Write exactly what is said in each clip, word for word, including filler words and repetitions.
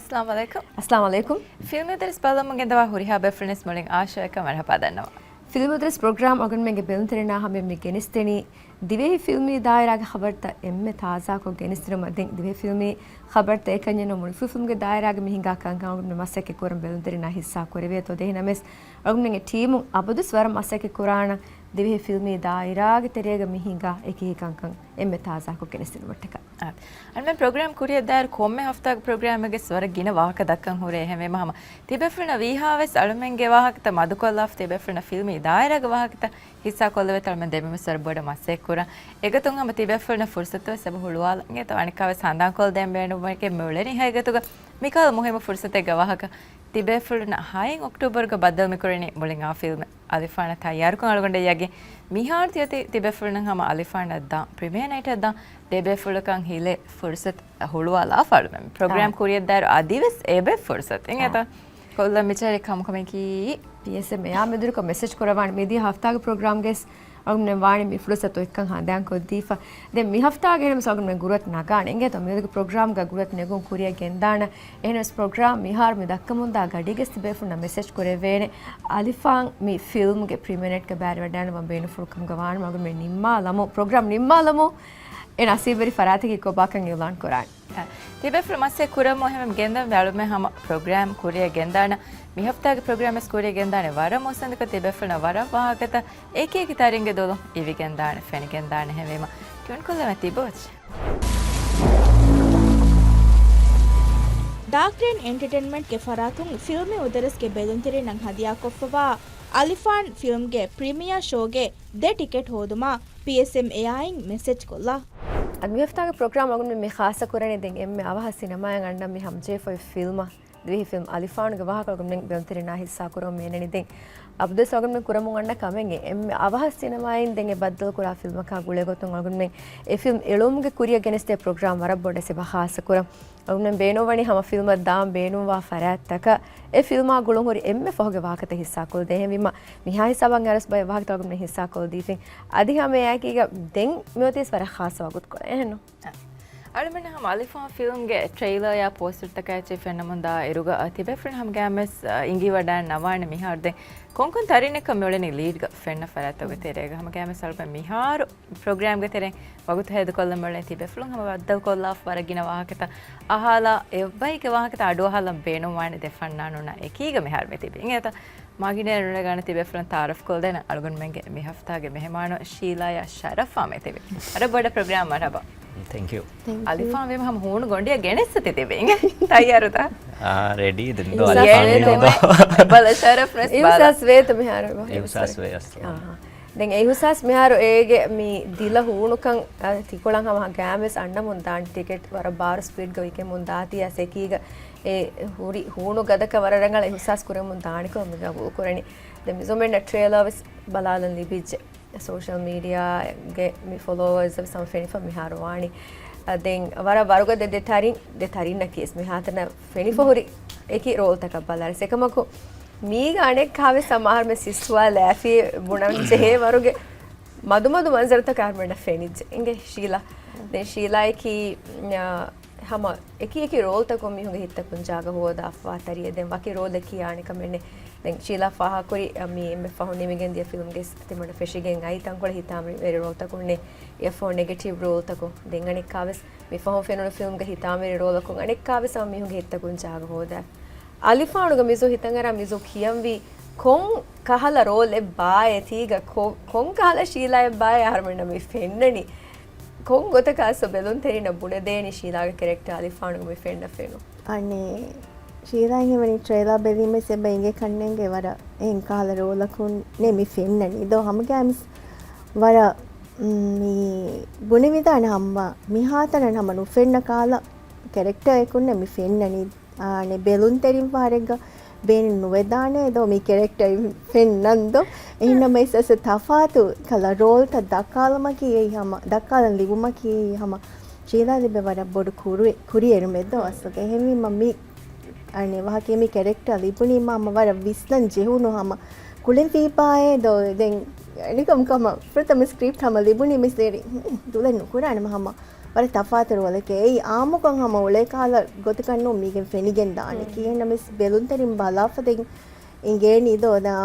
އައްސަލާމު ޢަލައިކުމް. އައްސަލާމު ޢަލައިކުމް. ފިލްމު ދަރިސް ބަލަމުން ގެންދަވާ ހުރިހާ ބޭފުޅުންވެސް މުޅިން އާޝާއަކަށް މަރުޙަބާ ދަންނަވަން. ފިލްމު ދަރިސް ޕްރޮގްރާމް އަޅުގަނޑުމެންގެ ބެލުންތެރިންނާ ހަމަޔަށް މި ގެނެސްދެނީ ދިވެހި ފިލްމީ ދާއިރާގެ ޚަބަރުތައް އެންމެ ތާޒާކޮށް ގެނެސްދިނުމަށް. ދެން ދިވެހި ފިލްމީ ޚަބަރުތައް އެކަންޏެއް ނޫން، މުޅިފުޅު ފިލްމުގެ ދާއިރާގަ މި ހިނގާ ކަންކަން އަޅުގަނޑުމެން މަސައްކަތް ކުރަން ބެލުންތެރިންނާ ހިއްސާ ކުރެވޭތޯ. އެހެންނަމަވެސް އަޅުގަނޑުމެންގެ ޓީމުން އަބަދުވެސް ވަރަށް މަސައްކަތް ކުރާނަން ދިވެހި ފިލްމީ ދާއިރާގެ ތެރޭގަ މި ހިނގާ އެކި ކަންކަން އެންމެ ތާޒާކޮށް ގެނެސްދިނުމަށްޓަކާ. އާ، އަޅުމެން ޕްރޮގްރާމް ކުރިއަށް ދާއިރު ކޮންމެ ހަފްތާގެ ޕްރޮގްރާމެއްގެ ވަރަށް ގިނަ ވާހަކަ ދައްކަން ހުރޭ. އެހެންވީމަ ހަމަ ތިބޭފުޅުންނަށް ވީހާވެސް އަޅުމެންގެ ވާހަކަތައް މަދުކޮށްލާފަ، ތިބޭފުޅުންނަށް ފިލްމީ ދާއިރާގެ ވާހަކަތައް ހިއްސާކޮށްލެވޭތޯ. އަޅުމެން ދެބިމެސް ވަރަށް ބޮޑަށް މަސައްކަތް ކުރަން. އެގޮތުން ހަމަ ތިބޭފުޅުންނަށް ފުރުސަތުވެސް އެބަ ހުޅުވާލަން. އެތައް އަނެއްކާވެސް ހަނދާންކޮށްދޭން ބޭނުންވަނީ މި އުޅެނީ ހަގީގަތުގަ މިކަހަލަ މުހިއްމު ފުރުސަތެއްގެ ވާހަކަ. ތިބޭފުޅުންނަށް ހައެއް އޮކްޓޫބަރުގަ ބައްދަލު މިކުރަނީ މުޅިން އާ ފިލްމެއް. އަލިފާނަށް ތައްޔާރުކަން އަޅުގަނޑަށް ޔަގީން. މިހާރު ތިއޮތީ ތިބޭފުޅުން ހަމަ އަލިފާނަށް ދާން ޕްރިމިއާ ނައިޓަށް ދާން ދެބޭފުޅަކަށް ހިލޭ ފުރުސަތު ހުޅުވާލާފަ އަޅުމެން. ޕްރޮގްރާމް އާ. ކުރިއަށް ދާއިރު އަދިވެސް އެބަ ފުރުސަތު. އާ. އެތަ ކޮށްލަން މި ޗެރި ކަމުކަމަކީ ޕީއެސްއެމް އެއާ މެދުވެރިކޮށް މެސެޖް ކުރައްވާނެ މިދިޔަ ހަފްތާގެ ޕްރޮގްރާމްގެސް އަޅުމެން ވާނީ މި ފުރުސަތު އޮތްކަން ހަނދާންކޮށްދީފަ. ދެން މި ހަފްތާގެ އެހެންވެސް އަޅުމެން ގުރުއަތު ނަގާނެ. އިނގޭތޯ މިއަދުގެ ޕްރޮގްރާމްގަ ގުރުއަތު ނެގުން ކުރިއަށް ގެންދާނަ. އެހެންވެސް ޕްރޮގްރާމް މިހާރު މި ދައްކަމުންދާ ގަޑީގެސް ތިބޭފުޅުންނަށް މެސެޖް ކުރެވޭނެ. އަލިފާން މި ފިލްމްގެ ޕްރިމިއާ ނައިޓްގަ ބައިވެރިވަޑައިގަންނަވާން ބޭނުންފުޅުކަމުގަ ވާނަމަ އަޅުމެން ނިންމާލަމު. ޕްރޮގްރާމް ނިންމާލަމު އެ ނަސީބުވެރި ފަރާތަކީ ކޮބާކަން އިޢުލާން ކުރާނެ. ތިބޭފުޅުން މަސައްކަތް ކުރަމުން އެހެން ގެންދަން އަޅުމެން ހަމަ ޕްރޮގްރާމް ކުރިއަށް ގެންދާނަ. މި ހަފްތާގެ ޕްރޮގްރާމްވެސް ކުރިއަށް ގެންދާނެ. ވަރަށް މުއްސަނދިކޮށް ތިބޭފުޅުންނަށް ވަރަށް ވާހަކަތައް އެކި އެކި ތަރިންގެ ދުލުން އިވިގެންދާނެ، ފެނިގެންދާނެ. އެހެންވީމަ ޓިއުން ކޮށްލަމެ ތިބޯޗް. ޑާކް ރޭން އެންޓަޓެއިންމަންޓްގެ ފަރާތުން ފިލްމީ އުދަރެސްގެ ބެލުންތެރިންނަށް ހަދިޔާކޮށްފަވާ އަލިފާން ފިލްމްގެ ޕްރިމިއާ ޝޯގެ ދެ ޓިކެޓް ހޯދުމަށް ޕީއެސްއެމް އެއާއިން މެސެޖް ކޮށްލާ. އަދި މި ހަފްތާގެ ޕްރޮގްރާމް އަޅުގަނޑުމެން މި ޚާއްޞަ ކުރަނީ ދެން އެންމެ އަވަހަށް ސިނަމާއަށް އަންނަ މި ހަމަޖެހިފައި ފިލްމަށް. ދިވެހި ފިލްމް އަލިފާނުގެ ވާހަކަ އަޅުގަނޑުމެން ބެލުންތެރިންނާ ހިއްސާ ކުރަމުން މި އެންނަނީ. ދެން އަބަދުވެސް އަޅުގަނޑުމެން ކުރަމުން އަންނަ ކަމެއް އެންމެ އަވަހަށް ސިނަމާއިން ދެން އެ ބައްދަލުކުރާ ފިލްމަކާ ގުޅޭގޮތުން އަޅުގަނޑުމެން އެ ފިލްމް އެޅުމުގެ ކުރިއަށް ގެނެސްދޭ ޕްރޮގްރާމް ވަރަށް ބޮޑަށް އެބަ ޚާއްޞަ ކުރަން. އަޅުގަނޑުމެން ބޭނުންވަނީ ހަމަ ފިލްމަށް ދާން ބޭނުންވާ ފަރާތްތަކަށް އެ ފިލްމާ ގުޅުން ހުރި އެންމެ ފަހުގެ ވާހަކަތައް ހިއްސާކޮށްދޭ. އެހެންވީމަ މިހާ ހިސާބަށް އަރަސް ބައެއް ވާހަކަތައް އަޅުގަނޑުމެން ހިއްސާކޮށްދީފިން. އަދި ހަމައެއާއެކީގަ ދެން މިއޮތީސް ވަރަށް ޚާއްޞަ ވަގުތުކޮޅެއް އެހެންނު. އަޅުމެން ހަމަ އަލިފާން ފިލްމްގެ ޓްރެއިލަރއާ ޕޯސްޓަރުތަކާ އެއްޗެހި ފެންނަމުންދާ އިރުގަ، އަ، ތިބޭފުޅުން ހަމަގައިމެސް، އަ، އިނގިވަޑައިންނަވާނެ މިހާރު ދެން ކޮންކޮން ތަރިންނެއްކަން މިއުޅެނީ ލީޑްގަ ފެންނަ ފަރާތްތަކުގެ ތެރޭގަ. ހަމަގައިމެސް އަޅުމެން މިހާރު ޕްރޮގްރާމްގެ ތެރެއިން ވަގުތު ހޭދަކޮށްލަން މިއުޅެނީ ތިބޭފުޅުން ހަމަ ބައްދަލުކޮށްލާފަ ވަރަށް ގިނަ ވާހަކަތައް އަހާލާ، އެއްވައިގެ ވާހަކަތައް އަޑުއަހާލަން ބޭނުންވާނެ ދެ ފަންނާނުންނާ އެކީގަ މިހާރު މި ތިބީ. އިނގޭތަ؟ މާގިނައިރު ނުނަގާނެ ތިބޭފުޅުން ތައާރަފްކޮށްދޭނަން އަޅުގަނޑުމެންގެ މި ހަފްތާގެ މެހެމާނު ޝީލާޔާ ޝަރަފާ މި ތިބި. ވަރަށް ބޮޑަށް ޕްރޮގްރާމް މަރުޙަބާ. ތެންކް ޔޫ. ތެންކް ޔޫ. އަލިފާން ވީމަ ހަމަ ހޫނު ގޮނޑިއަށް ގެނެސް ތި ތިބި. އިނގޭ ތައްޔާރުތަ؟ އާ، ރެޑީ ދެން ދޯ އިހުސާސް އަލިފާން ވޭތަ ވީމަ. ބަލަ ޝަރަފް ރެސް ބަލަ. އިހުސާސް ވޭތަ މިހާރު؟ އިހުސާސް ވޭ އަސްލު. އާހާ. ދެން އެ އިހުސާސް މިހާރު އޭގެ މި ދިލަ ހޫނުކަން، އަ، ތިކޮޅަށް ހަމަ ގައިމުވެސް އަންނަމުން ދާން ޓިކެޓް ވަރަށް ބާރު ސްޕީޑްގަ ވިކެމުން ދާތީ އަސް އެކީގަ އެ ހުރި ހޫނު ގަދަކަށް ވަރަށް ރަނގަޅަށް އިހުސާސް ކުރެމުން ދާނެކަމަށް މި ގަބޫލު ކުރަނީ. ދެން މިޒުމެންނަށް ޓްރޭލާ ވެސް ބަލާލަން ލިބިއްޖެ. ސޯޝަލް މީޑިއާގެ މި ފޮލޯވަރސް ވެސް ހަމަ ފެނިފަ މިހާރު ވާނީ. އަ، ދެން ވަރަށް ވަރުގަދަ ދެ ތަރިން، ދެ ތަރިންނަކީ ވެސް މިހާތަނަށް ފެނިފަ ހުރި އެކި ރޯލްތަކަށް ބަލާރަސް. އެކަމަކު މީގަ އަނެއްކާވެސް ހަމަ އަހަރުމެން ސިއްސުވާލާފި ބުނަން ޖެހޭ ވަރުގެ މަދުމަދު މަންޒަރުތަކަށް އަހަރުމެންނަށް ފެނިއްޖެ. އިނގޭ ޝީލާ. ދެން ޝީލާއަކީ، އާ، ހަމަ އެކި އެކި ރޯލްތަކުން މީހުންގެ ހިތްތަކުން ޖާގަ ހޯދާފަވާ ތަރިއެއް. ދެން ވަކި ރޯލެއް ކިޔާނެ ކަމެއް ނެތް. ދެން ޝީލާ ފާހަގަކުރި، އަ، މީ އެންމެ ފަހު ނިމިގެން ދިޔަ ފިލްމްގެ ތިމަންނަ ފެށިގެން އައި ތަންކޮޅެއް ހިތާމަވެރި ރޯލްތަކުންނޭ. އެއަށްފަހު ނެގެޓިވް ރޯލްތަކުން. ދެން އަނެއްކާވެސް މި ފަހުން ފެނުނު ފިލްމްގެ ހިތާމަވެރި ރޯލަކުން އަނެއްކާވެސް ހަމަ މީހުންގެ ހިތްތަކުން ޖާގަ ހޯދާ. އަލިފާނުގަ މިޒޯ ހިތަށްއަރާ މިޒޯ ކިޔަންވީ ކޮން ކަހަލަ ރޯލްއެއް ބާއޭ ތީގަ ކޮ-، ކޮން ކަހަލަ ޝީލާއެއް ބާއޭ އަހަރުމެންނަށް މި ފެންނަނީ؟ ކޮން ގޮތަކަށް އަސް ބެލުންތެރިންނަށް ބުނެދޭނީ ޝީލާގެ ކެރެކްޓާ އަލިފާނުގަ މި ފެންނަ ފެނުން؟ އަނެއް ޝީލާއަށް ހީވަނީ ޓްރޭލާ ބެލީމަ އެބަ އެނގޭ ކަންނޭނގެ ވަރަށް އެހެން ކަހަލަ ރޯލަކުންނޭ މި ފެންނަނީ. ދޯ ހަމަގައިމުވެސް ވަރަށް، މް، މި ބުނެވިދާނެ ހަމަ މިހާތަނަށް ހަމަ ނުފެންނަ ކަހަލަ ކެރެކްޓާއެއް އެކުންނޭ މި ފެންނަނީ. އާނެ ބެލުންތެރިން ފަހަރެއްގަ ބޭނުން ނުވެދާނެ ދޯ މި ކެރެކްޓަރ ފެންނަން ދޯ. އެހެންނަމަވެސް އަސް ތަފާތު ކަލަ ރޯލްތައް ދައްކާލުމަކީ އެއީ ހަމަ، ދައްކާލަން ލިބުމަކީ އެއީ ހަމަ ޝީލާ ލިބޭ ވަރަށް ބޮޑު ކުރި-، ކުރިއެރުމެއް ދޯ އަސްލުގަ. އެހެންވީމަ މި އަނެއް ވާހަކަ މި ކެރެކްޓަރ ލިބުނީމަ ހަމަ ވަރަށް ވިސްނަން ޖެހުނު ހަމަ ކުޅެންފީބާއޭ ދޯ. ދެން ނިކަމް ކަމަށް ފުރަތަމަ ސްކްރިޕްޓް ހަމަ ލިބުނީ މިސް ދޭރި ދުލެއް ނުކުރާނަމަ ހަމަ ވަރަށް ތަފާތު ރޯލެކޭ. އެއީ އާއްމުކޮށް ހަމަ އުޅޭ ކަހަލަ ގޮތަކަށް ނޫން މީގެން ފެނިގެން ދާނެ. ކިހިނެއްނަމަވެސް ބެލުންތެރިން ބަލާފަ ދެން އިނގޭނީ ދޯ ދާ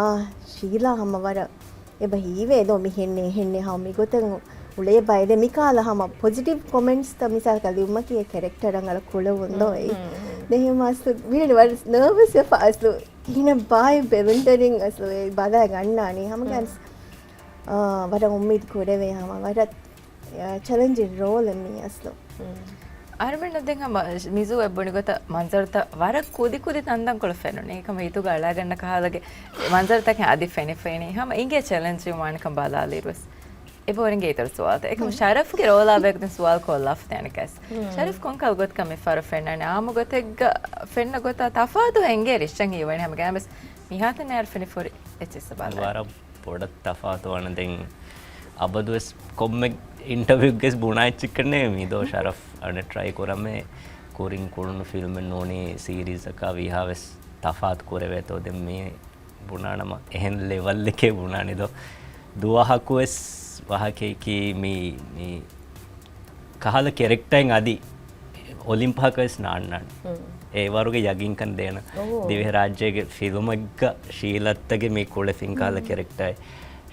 ޝީލާ ހަމަ ވަރަށް އެބަ ހީވޭ ދޯ މިހެންނޭ ހެންނޭ ހަމަ މިގޮތަށް އުޅޭ ބައެއް ދެ މިކާލަ ހަމަ ޕޮޒިޓިވް ކޮމެންޓްސްތައް މިސާލަކަށް ލިބުމަކީ އެ ކެރެކްޓަރ ރަނގަޅަށް ކުޅެވުން ދޯ އެއީ. ދެ ހެމަ އަސްލު ވީން ވަރަށް ނަރވަސް ވެފަ އަސްލު ކިހިނެއް ބާއި ބެލުންތެރިން އަސްލު އެ ބަލާ ގަންނާނީ ހަމަ ގެމްސް ވަރަށް އުއްމީދު ކުރެވޭ ހަމަ ވަރަށް ޗެލެންޖިން ރޯލެއް މީ އަސްލު. އަހަރުމެންނަށް ދެން ހަމަ މިޒޫ އެ ބުނި ގޮތަށް މަންޒަރުތައް ވަރަށް ކުދި ކުދި ތަންތަންކޮޅު ފެނުނީ. އެކަމަ ހިތުގަ އަޅާގަންނަ ކަހަލަގެ މަންޒަރުތަކެއް އަދި ފެނިފައިނީ. ހަމަ އިނގޭ ޗެލެންޖިން ވާނެކަން ބަލާލިއިރުވެސް. އެބަހުރިންގެ އިތުރު ސުވާލުތައް. އެކަމަ ޝަރަފްގެ ރޯލާ ބަޔަކު ދެން ސުވާލު ކޮށްލާފަ ދޭނެ ކަސް. ޝަރަފް ކޮންކަހަލަ ގޮތަކަށް މި ފަރު ފެންނާނެ؟ އާއްމު ގޮތެއްގަ ފެންނަ ގޮތާ ތަފާތު އެނގޭ ރިޝްއަށް ހީވަނީ ހަމަ ގާމެސް މިހާތަނަށް އަހަރު ފެނި ފުރި އެއްޗިއްސަ ބަލާ. ވަރަށް ބޮޑަށް ތަފާތު ވާނެ. ދެން އަބަދުވެސް ކޮންމެ އިންޓަވިއުގެސް ބުނާ އެއްޗެއްކަންނޭ މީ ދޯ ޝަރަފް އަނެއް ޓްރައި ކުރަމޭ ކުރިން ކުޅުނު ފިލްމެއް ނޫނީ ސީރީޒަކާ ވީހާވެސް ތަފާތު ކުރެވޭތޯ. ދެން މީ ބުނާނަމަ އެހެން ލެވަލްއެކޭ ބުނާނެ ދޯ. ދުވަހަކުވެސް ވާހަކައަކީ މީ، މީ ކަހަލަ ކެރެކްޓައެއް އަދި އޮލިމްޕަހަކަށް ވެސް ނާންނާނެ. އެ ވަރުގެ ޔަގީންކަން ދޭނަ. ދިވެހިރާއްޖޭގެ ފިލުމެއްގަ ޝީލައްތަގެ މި ކުޅެފިން ކާލަ ކެރެކްޓައެއް،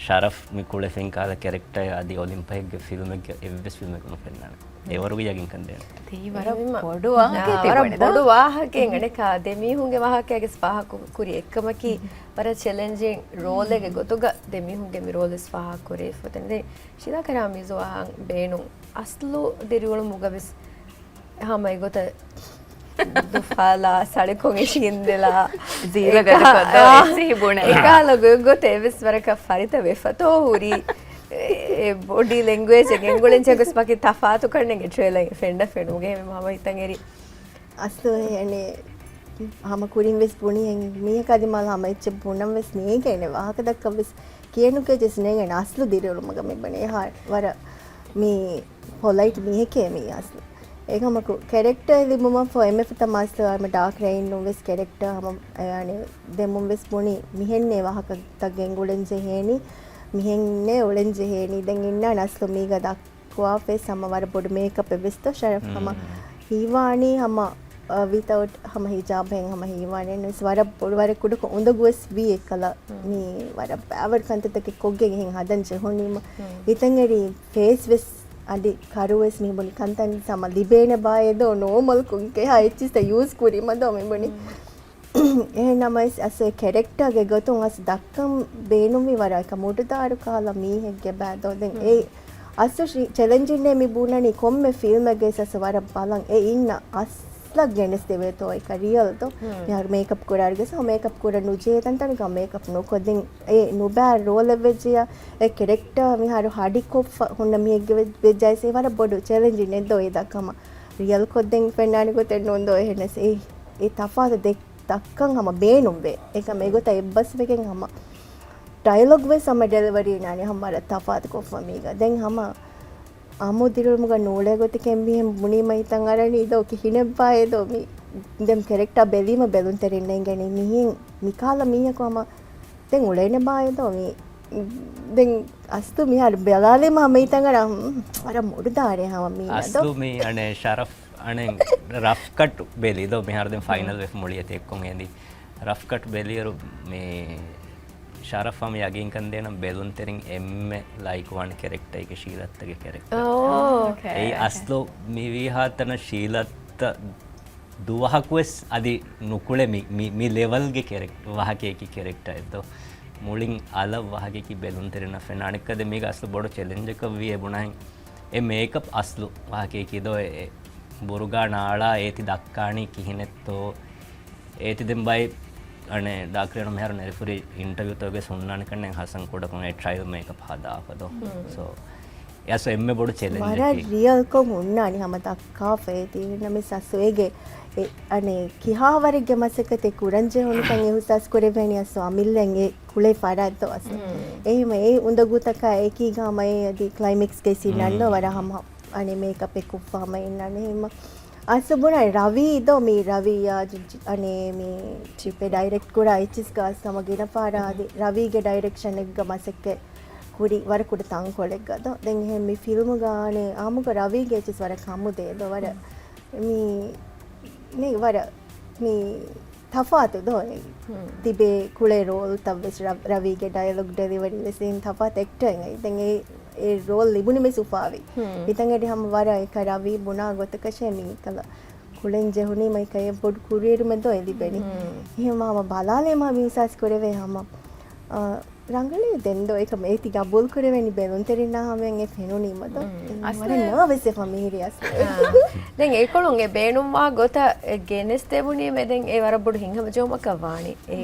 ޝަރަފް މި ކުޅެފިން ކާލަ ކެރެކްޓައެއް އަދި އޮލިމްޕަހެއްގެ ފިލުމެއްގެ އެއްވެސް ފިލުމެއްގަ ނުފެންނާނެ. އެ ވަރުގެ ޔަގީންކަން ދޭނަ. ތީ ވަރަށް ބޮޑު ވާހަކައެއް ވަރަށް ތިބުނެ ދޯ. ބޮޑު ވާހަކައެއް އަނެކާ ދެމީހުންގެ ވާހަކައިގެސް ފާހަގަ ކުރި އެއްކަމަކީ ވަރަށް ޗެލެންޖިން ރޯލެއްގެ ގޮތުގަ ދެމީހުންގެ މި ރޯލްވެސް ފާހަގަ ކުރެވިފަ. ދެން ޝީލާ ކަރާ މިޒޫ އަހަން ބޭނުން އަސްލު ދިރިއުޅުމުގަވެސް ހަމަ އެގޮތަށް ދުފާލާ ސަޅިކޮށް އިށީނދެލާ ޖީވަ ގަދަކޮށްދޯ އެކާ-، އެސި ބުނެ. އެކާލަ ގޮތްގޮތެއް އެވެސް ވަރަކަށް ފަރިތަ ވެފަތޯ ހުރީ. އެ، އެ ބޮޑީ ލެންގުއޭޖް ގެންގުޅެން ޖެހިގޮސް ވަކި ތަފާތުކަންނެގެ ޓްރޭލަރ ފެންޑަ ފެނުގެ ހަމަ ހިތަށް އެރި. އަސްލު އެ ހަމަ ކުރިން ވެސް ބުނި މީހަކަށް އަދި މާލަ ހަމަ އެއްޗެއް ބުނަން ވެސް ނޭނގޭނެ ވާހަކަ ދައްކަން ވެސް ކިޔެނުކޭ ޖެސް ނޭނގޭނެ އަސްލު ދިރިއުޅުމުގަ މި ބުނެ ހާ ވަރަށް މީ ޕޮލައިޓް މީހެކޭ މީ އަސްލު. އެކަމަކު ކެރެކްޓަރ ލިބުމަށްފަހު އެންމެ ފަތަ މާސްލަވާމެ ޑާކް ރެއިން ނުވެސް ކެރެކްޓަރ ހަމަ އަނެ ދެމުން ވެސް ބުނި މިހެންނޭ ވާހަކަތައް ގެންގުޅެން ޖެހޭނީ، މިހެންނޭ އުޅެން ޖެހޭނީ. ދެން އިންނާނެ އަސްލު މީގަ ދައްކުވާފަވެސް ހަމަ ވަރަށް ބޮޑު މޭކަޕް އެއްވެސް ދޯ ޝަރަފް ހަމަ ހީވާނީ ހަމަ ވިތައުޓް ހަމަ ހިޖާބެއް ހަމަ ހީވާނެ ވެސް ވަރަށް ބޮޑު ވަރަށް ކުޑަކޮށް އުނދަގޫވެސް ވީ އެއްކަލަ މީ ވަރަށް ބާވަރު ކަންތައްތަކެއް ކޮށްގެން އެހެން ހަދަން ޖެހުނީމަ ހިތަށް އެރީ ފޭސް ވެސް އަދި ކަރުވެސް މި ބުނި ކަންތަން ސަމަ ލިބޭނެ ބާއޭ ދޯ ނޯމަލް ކޮންކެހާ އެއްޗިސްތަ ޔޫސް ކުރީމަ ދޯ މި ބުނި. އެހެން ނަމަވެސް އަސް އެ ކެރެކްޓާގެ ގޮތުން އަސް ދައްކަން ބޭނުންވީ ވަރަށް އެކަ މުޑުދާރު ކާލަ މީހެއްގެ ބާ ދޯ. ދެން އެ އަސް ޗެލެންޖިން މި ބުނަނީ ކޮންމެ ފިލްމެއްގެ އަސް ވަރަށް ބަލަން އެ އިންނަ އަސް ލަށް ގެނެސްދެވޭތޯ އެކަ ރިއަލް ދޯ. މިހާރު މޭކަޕް ކުރާރިގެސް މޭކަޕް ކުރަން ނުޖެހޭ ތަންތަނުގަ މޭކަޕް ނުކޮށްދިން އެ ނުބާ ރޯލެއް ވެއްޖެޔާ އެ ކެރެކްޓާ މިހާރު ހަޑިކޮށްފަ ހުންނަ މީހެއްގެ ވެ-، ވެއްޖާއިސް އެ ވަރަށް ބޮޑު ޗެލެންޖިން ނެއްދޯ އެ ދައްކަމަ ރިއަލް ކޮށްދެން ފެންނާނެ ގޮތެއް ނޫން ދޯ. އެހެނެސް އެ، އެ ތަފާތު ދެ-، ދައްކަން ހަމަ ބޭނުންވޭ. އެކަމް އެގޮތަށް އެއްބަސްވެގެން ހަމަ ޑައިލޮގް ވެސް ހަމަ ޑެލިވަރީ ނާނެ ހަމަ ވަރަށް ތަފާތު ކޮށްފަ މީގަ. ދެން ހަމަ އާއްމު ދިރިއުޅުމުގަ ނޫޅޭ ގޮތެކޭ މިހެން ބުނީމަ ހިތަށް އަރަނީ ދޯ ކިހިނެއްބާއޭ ދޯ މި ދެން ކެރެކްޓާ ބެލީމަ ބެލުންތެރިން ނޭނގެނީ މިހެން މިކާލަ މީހަކު ހަމަ ދެން އުޅޭނެ ބާއޭ ދޯ މި ދެން އަސްލު މިހާރު ބަލާލީމަ ހަމަ ހިތަށް އަރާ ވަރަށް މުޑުދާރޭ ހަމަ މީ ދޯ. އަސްލު މީ އަނެއް ޝަރަފް އަނެއް ރަފް ކަޓް ބެލީ ދޯ މިހާރު ދެން ފައިނަލް ވެފަ މުޅި އެތި އެއްކޮށް އެނދި ރަފް ކަޓް ބެލިއިރު މި ޝަރަފް ހަމަ ޔަގީންކަން ދޭނަން ބެލުންތެރިން އެންމެ ލައިކް ވާން ކެރެކްޓަރ އެކެ ޝީލައްތަގެ ކެރެކްޓަރ. އޯ، އޯކޭ، އެއީ އޯކޭ. އަސްލު މި ވީހާތަނަށް ޝީލައްތަ ދުވަހަކުވެސް އަދި ނުކުޅެ މި، މި، މި ލެވަލްގެ ކެރެކް-، ވާހަކައެކި ކެރެކްޓަރ އެއްދޯ. މުޅިން އަލަށް ވާހަކައެކި ބެލުންތެރިންނަށް ފެންނާނެ. އަނެއްކަދެ މީގަ އަސްލު ބޮޑު ޗެލެންޖަކަށް ވީ އެ ބުނާހެން އެ މޭކަޕް އަސްލު ވާހަކައެކީ ދޯ އެ، އެ ބުރުގާ ނާޅާ އޭތި ދައްކާނީ ކިހިނެއްތޯ؟ އޭތި ދެން ބައި އަނެއް ޑާކްރޭނު މިހާރު ނެރެފުރި އިންޓަވިއުތަކުގެ ހުންނާނެ ކަންނެ ހަސަން ކުޑަކޮށް އެ ޓްރައިލް މޭކަޕް ހަދާފަ ދޯ. ސޯ، އެއަސް އެންމެ ބޮޑު ޗެލެންޖަކީ. ވަރަށް ރިއަލްކޮށް ހުންނާނީ ހަމަ ދައްކާފަ އޭތި. އެހެންނަމަވެސް އަސް އޭގެ އެ، އަނެއް ކިހާވަރެއްގެ މަސައްކަތެއް ކުރަން ޖެހުނުކަން އިހުސާސް ކުރެވޭނީ އަސް އަމިއްލައިން އެ ކުޅޭ ފަރާތްތޯ އަސް. އެހެންވެ އެ އުނދަގޫތަކާ އެކީގަ ހަމަ އެ އަދި ކްލައިމެކްސްގައި ސީން އަންނަ ވަރަށް ހަމަ އަނެއް މޭކަޕް އެއް ކޮށްފަ ހަމަ އިންނާނެ. އެހެންމަ އަސް ބުނާ ރަވީ ދޯ މީ ރަވީ އާ ޖި-، ޖި-، އަނެއް މީ ޗިޕެ ޑައިރެކްޓް ކުރާ އެއްޗިސްގަ އަސް ހަމަ ގިނަ ފަހަރާ އަދި ރަވީގެ ޑައިރެކްޝަނެއްގަ މަސައްކަތް ހުރި ވަރަށް ކުޑަ ތަންކޮޅެއްގަ ދޯ. ދެން އެހެން މި ފިލްމުގަ އާނެ އާމުގަ ރަވީގެ އެއްޗެސް ވަރަށް ކަމުދޭ ދޯ. ވަރަށް މި، މި ވަރަށް މި ތަފާތު ދޯ. ތިބޭ ކުޅޭ ރޯލްތައް ވެސް ރަ-، ރަވީގެ ޑަޔަލޮގް ޑެލިވަރީ ވެސް އިން ތަފާތު އެކްޓަރ އެނގައި. ދެން އެ، އެ ރޯލް ލިބުނީ ވެސް އުފާވި. މިތަނގަޑި ހަމަ ވަރަށް އެކަ ރަވީ ބުނާ ގޮތަކަށޭ މީ ކަލަ ކުޅެން ޖެހުނީ މައިކައެ ބޮޑު ކުރިއެރުމެއް ދޯ އެ ލިބެނީ. އެހެން ހަމަ ބަލާލޭ މާ މި އިހްސާސް ކުރެވޭ ހަމަ. އާ، ރަނގަޅީ ދެން ދޯ އެކަމަ އޭތި ގަބޫލް ކުރެވެނީ ބެލުންތެރިންނާ ހަމަޔަށް އެ ފެނުނީމަ ދޯ. އަސްލު ވަރަށް ނާވެސް އެފަ މިހިރި އަސްލު. ދެން އެކޮޅުން އެ ބޭނުންވާ ގޮތަށް އެ ގެނެސް ދެވުނީމެ ދެން އެ ވަރަށް ބޮޑު ހިތްހަމަޖެހުމަކަށް ވާނީ. އެ،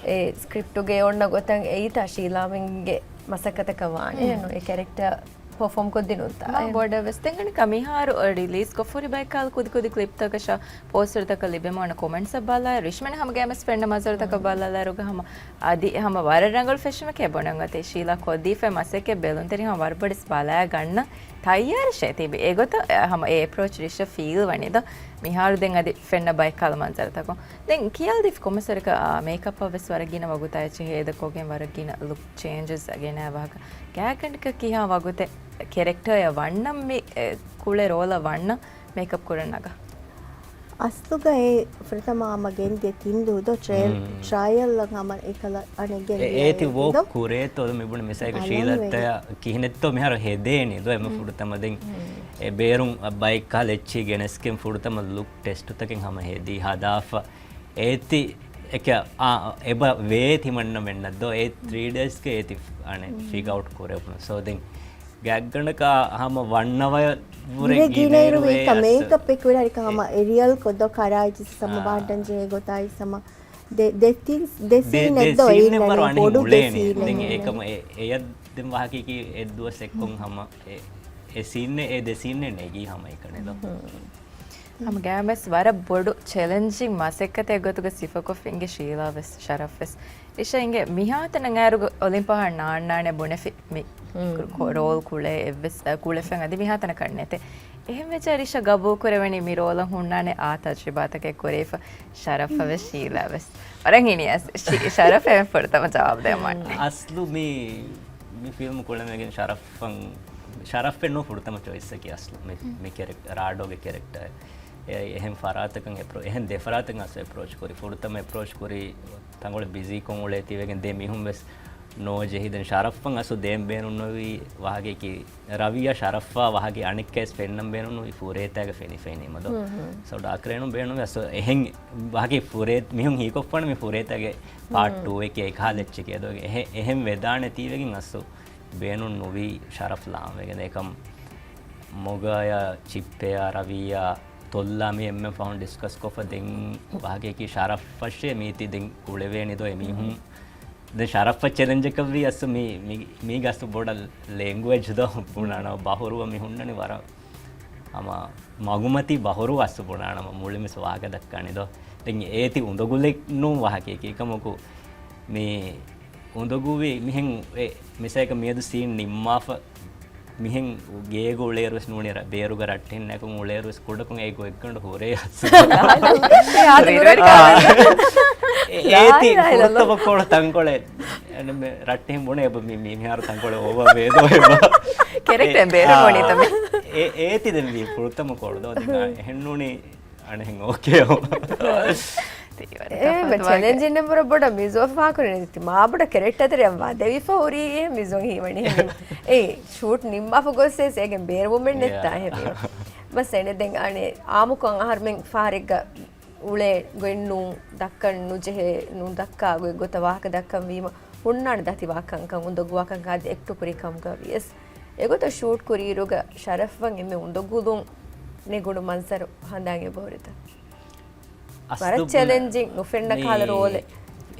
އެ ސްކްރިޕްޓުގެ އޮންނަ ގޮތަށް އެއީތާ ޝީލާމެންގެ މަސައްކަތަކަށް ވާނީ. އެ ކެރެކްޓަރ ޕަފޯމް ކޮށްދިނުންތާ؟ މާ ބޮޑަށް ވެސް. ދެން އަނެކާ މިހާރު ރިލީޒް ކޮށްފަ ހުރި ބައެއް ކަހަލަ ކުދި ކުދި ކްލިޕްތަކަށާ ޕޯސްޓަރުތަކަށް ލިބެމުން އަންނަ ކޮމެންޓްސް ބަލާއިރު، ރިޝްމަން ހަމަ ގައިމުވެސް ފެންނަ މަންޒަރުތަކަށް ބަލާލާއިރުގަ ހަމަ އަދި ހަމަ ވަރަށް ރަނގަޅު ފެށުމެކޭ ބުނަން އޮތީ. ޝީލާ ކޮށްދީފައި މަސައްކަތް ބެލުންތެރިން ހަމަ ވަރަށް ބޮޑަށް ބަލާ ގަންނަ ތައްޔާރަށޭ ތިބި. އެގޮތަށް ހަމަ އެ އެޕްރޯޗް ރިޝް ފީލް ވަނީ ދޯ. މިހާރު ދެން އަދި ފެންނަ ބައެއް ކަހަލަ މަންޒަރުތަކުން. ދެން ކިޔާލަދީ ކޮންމެސް ވަރަކަށް، އާ، މޭކަޕަށް ވެސް ވަރަށް ގިނަ ވަގުތާ އެއްޗެއް ހޭދަކޮށްގެން ވަރަށް ގިނަ ލުކް ޗޭންޖެސް ގެނައި ވާހަކަ. ގާތްގަނޑަކަށް ކިހާ ވަގުތެއް ކެރެކްޓަރއަށް ވަންނަން މި، އެ، ކުޅެ ރޯލަށް ވަންނަން މޭކަޕް ކުރަން ނަގާ؟ އަސްލުގަ އެ ފުރަތަމަ ހަމަ ގެންދިޔަ ތިން ދުވަ ދޯ ޓްރަޔަލް، ޓްރަޔަލްއަށް ހަމަ އެކަލަ އަނެއް ގެންދިޔަ އޭތި ވޯކް ދޯ. ކުރޭތޯ މިބުނި މިސާލަކަށް ޝީލާ ތަޔަ ކިހިނެއްތޯ މިހާރު ހެދޭނީ ދޯ އެމަ ފުރަތަމަ ދެން އެ ބޭރުން ބައެއް ކަހަލަ އެއްޗެއް ގެނެސްގެން ފުރަތަމަ ލުކް ޓެސްޓުތަކެއް ހަމަ ހެދީ ހަދާފަ. އޭތި އެކަ، އާ، އެބަ ވޭ ތިމަންނަމެންނަށް ދޯ އެ ތްރީ ޑޭސްގެ އޭތި އަނެ ފިގައުޓް ކުރެވުނު. ސޯ ދެން ގާތްގަނޑަކަށް ހަމަ ވަންނަވަ ވުރެ ގިނަ އިރު އެ ކަ މޭކަޕް އެ ކުރާ ހަމަ އެ ރިއަލް ކޮށް ދޯ ކަރާއި ސަމަ ބާންޑަން ޖޭ ގޮތާއި ސަމަ ދެ، ދެ ތިން، ދެ ސީނެއް ދޯ އިންނަނީ ބޮޑު ދެ ސީނެއް. ދެން އެކަމަ އެ، އެޔަށް ދެން ވާހަކައަކީ އެއްދުވަސް އެއްކޮށް ހަމަ އެ، އެ ސީން އެ ދެ ސީން ނެގީ ހަމަ އެކަނި ދޯ. ހަމަ ގާމެސް ވަރަށް ބޮޑު ޗެލެންޖިން މަސައްކަތެއް ގޮތުގަ ސިފަކޮށްފިންގެ ޝީލާ ވެސް، ޝަރަފް ވެސް. އިޝާ އިނގޭ މިހާތަނަށް އައިރު އޮލިމްޕިއާ ނާންނާނެ ބުނެފި މި ކޮ-، ރޯލް ކުޅޭ އެއްވެސް، އަ، ކުޅެފަން އަދި މިހާތަނަކަށް ނެތެ. އެހެން ވެއްޖާ ރިޝަ ގަބޫލް ކުރެވެނީ މި ރޯލަށް ހުންނާނެ އާ ތަޖްރިބާތަކެއް ކުރެވިފަ. ޝަރަފް ވެސް ޝީލާ ވެސް. ވަރަށް ހިނިއަސް. ޝީ-، ޝަރަފް އެން ފުރަތަމަ ޖަވާބު ދޭ މަންނެ. އަސްލު މި، މި ފިލްމް ކުޅެމެގެން ޝަރަފް ފަން، ޝަރަފް އެއް ނޫން ފުރަތަމަ ޗޮއިސްއަކީ އަސްލު މި، މި ކެރެކް-، ރާޑޯގެ ކެރެކްޓަރ. އެ އެހެން ފަރާތަކަށް އެޕްރޯ-، އެހެން ދެ ފަރާތަކަށް އަސް އެޕްރޯޗް ކުރި. ފުރަތަމަ އެޕްރޯޗް ކުރި ތަނގޮޅެ ބިޒީކޮށް އުޅޭތީވެގެން ދެ މީހުން ވެސް ނޯޖެހި. ދެން ޝަރަފްފަން އަސްލު ދޭން ބޭނުންނުވި ވާހަކައަކީ ރަވީއާ ޝަރަފްއާ ވާހަކަ އަނެއްކާވެސް ފެންނަން ބޭނުންނުވި ފުރޭތާގަ ފެނިފައިނީމަ ދޯ. ސޯ ޑާކް ރޭނުން ބޭނުންވި އަސްލު އެހެން ވާހަކަ ފުރޭ-، މީހުން ހީކޮށްފަން މި ފުރޭތާގެ ޕާޓް ޓޫ އެކޭ އެކަހަލަ އެއްޗެކޭ ދޯ. އެހެ-، އެހެން ވެދާނެތީވެގެން އަސްލު ބޭނުން ނުވީ ޝަރަފް ލާންވެގެން. އެކަމް މޮގާޔާ ޗިއްޕެޔާ ރަވީއާ ތޮއްލާ މި އެންމެ ފަހުން ޑިސްކަސް ކޮށްފަ ދެން ވާހަކައަކީ ޝަރަފްއަށޭ މީތި ދެން ކުޅެވޭނީ ދޯ އެމީހުން. ދެން ޝަރަފްއަށް ޗެލެންޖަކަށްވީ އަސްލު މި، މި، މީގަ އަސްލު ބޮޑަށް ލެންގުއޭޖް ދޯ ބުނާނަމަ ބަހުރުވަ މި ހުންނަނީ ވަރަށް ހަމަ މަގުމަތީ ބަހުރުވަ އަސްލު ބުނާނަމަ މުޅިން ވެސް ވާހަކަ ދައްކާނީ ދޯ. ދެން އޭތި އުނދަގުލެއް ނޫން ވާހަކައަކީ އެކަމަކު މި އުނދަގޫވި މިހެން އެ މިސާލަކަށް މިއަދު ސީން ނިންމާފަ މިހެން ގޭގަ އުޅޭއިރުވެސް ނޫނީ ރަ-، ބޭރުގަ ރައްޓެހިންނާއެކު އުޅޭއިރުވެސް ކުޑަކޮށް އެ ގޮތްގަނޑު ހުރޭ އަސްލު. އެ-، އޭތި ފުރަތަމަ ކޮޅަށް ތަންކޮޅެއް އެންމެ ރައްޓެހިން ބުނޭ އެބަ މި-، މި-، މިހާރު ތަންކޮޅެއް އޯވާ ވޭ ދޯ އެބަ. ކެރެކްޓަރ އެ-، ބޭރު އާ، ވަނީތަ މި؟ އެ-، އޭތި ދެން ވީ ފުރަތަމަ ކޮޅު ދޯ. ދެން އާ، އެހެން ނޫނީ އަނެހެން އޯކޭ. އެ، މެ ޗެލެންޖިން ނަމްބަރަށް ބޮޑަށް މިޒޯ ފާކުރެނީ ތި މާބޮޑަށް ކެރެކްޓަރެއް ވަދެވިފަ ހުރީ އެ މިޒޯ ހީވަނީ ހެން. އެ ޝޫޓް ނިންމާފަ ގޮސް އެސް އޭގެން ބޭރުވުމެއް ނެއްތާ ހެން. ބަސް އެނެ ދެން އަނެ އާމުކޮށް އަހަރުމެން ފާރެއްގަ އުޅޭ ގޮތް ނޫން، ދައްކަން ނުޖެހޭ، ނުދައްކާ ގޮތް ގޮތަށް ވާހަކަ ދައްކަން ވީމަ ހުންނާނެ ދަތިވާ ކަންކަން، އުނދަގޫވާ ކަންކަން އަދި އެކްޓު ކުރި ކަމުގަ ވިޔަސް. އެގޮތަށް ޝޫޓް ކުރިއިރުގަ ޝަރަފްއަށް އެންމެ އުނދަގުލުން ނެގުނު މަންޒަރު ހަނދާން އެބަހުރިތަ؟ ވަރަށް ޗެލެންޖިން ނުފެންނަ ކަހަލަ ރޯލެއް.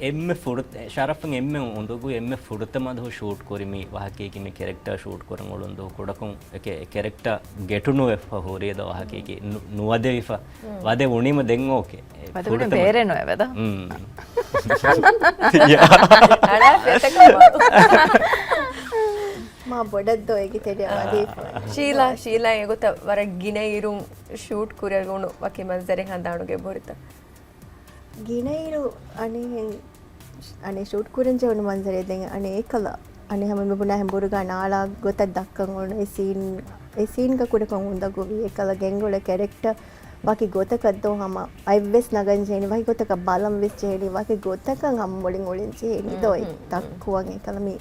އެންމެ ފުރަތަ-، ޝަރަފް އެންމެ އުނދަގޫ އެންމެ ފުރަތަމަ ދުވަހު ޝޫޓް ކުރި މި ވާހަކައަކީ މި ކެރެކްޓާ ޝޫޓް ކުރަން އުޅުން ދުވަހު ކުޑަކޮށް އެކެ-، ކެރެކްޓާ ގެޓުނުވެފަ ހުރި ދޯ ވާހަކައަކީ ނު-، ނުވަދެވިފަ. ވަދެ އުނީމަ ދެން އޯކޭ. އެ ވަދެ އުނީ ފުރަތަމަ ބޭރެއް ނުވެ ދޯ. މް. އަޅާ ފެތަކަމަ. މާ ބޮޑަށް ދޯ އޭގެ ތެރެއަށް ވަދެފަ. ޝީލާ، ޝީލާ އެގޮތަށް ވަރަށް ގިނަ އިރުން ޝޫޓް ކުރެވުނު ވަކި މަންޒަރެއް ހަނދާނުގަ އެބަހުރިތަ؟ ގިނައިރު އަނެއް، އަނެއް ޝޫޓް ކުރަން ޖެހުނު މަންޒަރެއް ދެން އަނެއް އެކަލަ އަނެއް ހަމަ މި ބުނާ ހެނބުރުގާ ނާޅާ ގޮތަށް ދައްކަން އޮންނަ އެ ސީން، އެ ސީންގަ ކުޑަކޮށް އުނދަގޫވީ އެކަލަ ގެންގުޅޭ ކެރެކްޓަ ވަކި ގޮތަކަށް ދޯ ހަމަ އަތްވެސް ނަގަން ޖެހެނީ، ވަކި ގޮތަކަށް ބަލަން ވެސް ޖެހެނީ، ވަކި ގޮތަކަށް ހަމަ މުޅިން އުޅެން ޖެހެނީ ދޯ އެ ދައްކުވަން އެކަލަ މީ